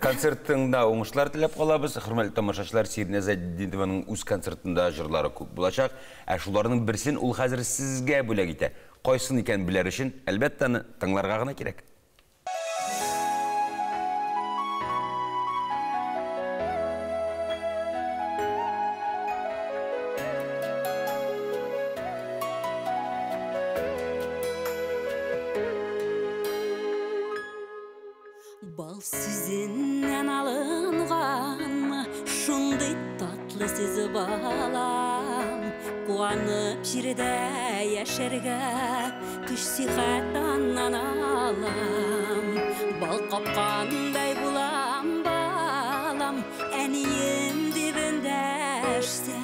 Концертыңда уңышлар теләп калабыз. Хөрмәтле тамашачылар, Сиринә Зәйнетдинованың үз концертында җырлары күп булачак. Ә шуларның берсен ул хәзер сезгә бүләк итә. Кайсын икән белер өчен, әлбәттә, аны тыңларга гына кирәк. Шундый татлы сүз балам, куанып җирдә яшәргә көч сихәт аннан алам. Бал капкандай булам, балам, әнием дип эндәшсә,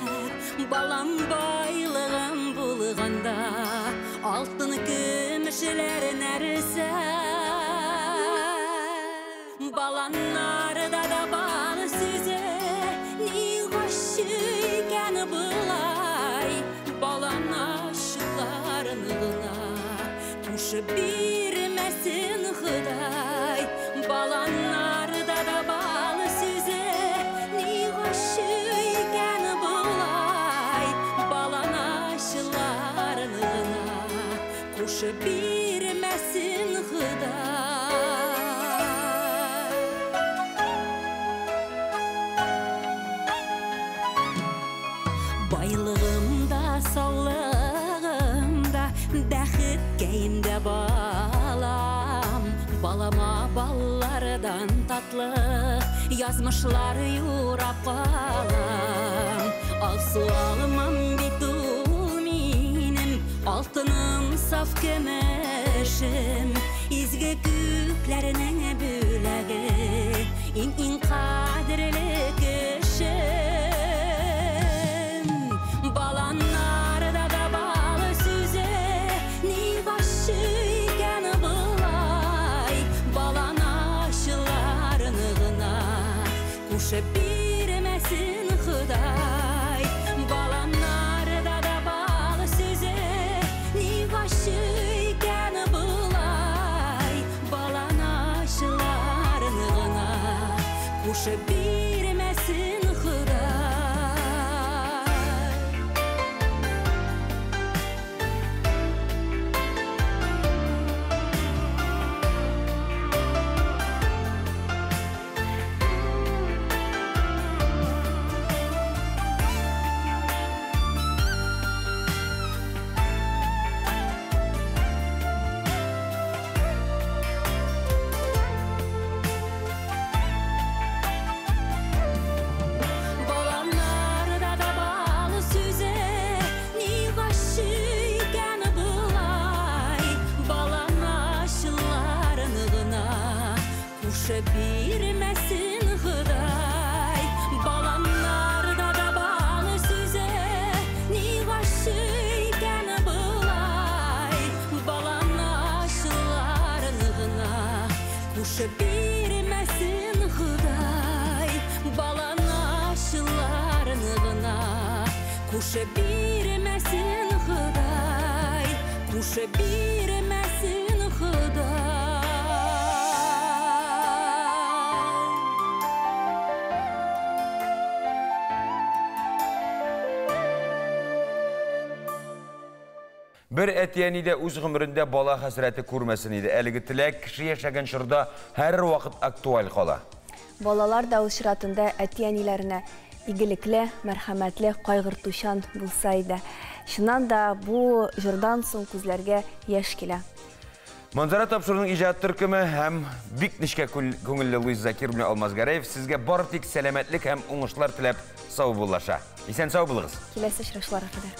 балам байлыгым булганда, алтын көмешләр нәрсә. Баланнарда да бал сүзе, ни ачы икән болай, балан ачыларын гына кушып бирмәсен Ходай. Баланнарда да бал сүзе, ни ачы икән болай, балан ачыларын гына кушып бирмәсен Ходай. Байлыгым да, саулыгым да, бәхеткәем дә балам. Балама баллардан татлы язмышлар юрап калам. Алсу алмам бит ул минем, алтыным, саф көмешем, изге күкләрнең бүләге, иң-иң кадерле кешем. Баланнарда да бал сүзе, ни ачы икән болай, балан ачыларын гына кушып бирмәсен Ходай. Баланнарда да бал сүзе, ни ачы икән болай, балан ачыларын гына кушып бирмәсен Ходай. Баланнарда да бал сүзе, ни ачы икән болай, балан ачыларын гына кушып бирмәсен Ходай. Баланнарда да бал сүзе, ни ачы икән болай, балан ачыларын гына кушып бирмәсен Ходай. Балан ачыларын гына кушып бирмәсен Ходай, кушып бирмәсен Ходай. Бер әти-әни дә үз гомерендә бала хәсрәте күрмәсен иде. Әлеге теләк кеше яшәгән чорда һәрвакыт актуаль кала. Балалар да үз чиратында әти-әниләренә игелекле, мәрхәмәтле, кайгыртучан булса иде. Чыннан да бу җырдан соң күзләргә яшь килә. Манзара тапшыруның иҗат төркеме һәм бик нечкә күңелле Луиз Закир белән Алмаз Гәрәев сезгә бары тик сәламәтлек һәм уңышлар теләп саубуллаша. Исән сау булыгыз. Киләсе очрашуларга кадәр.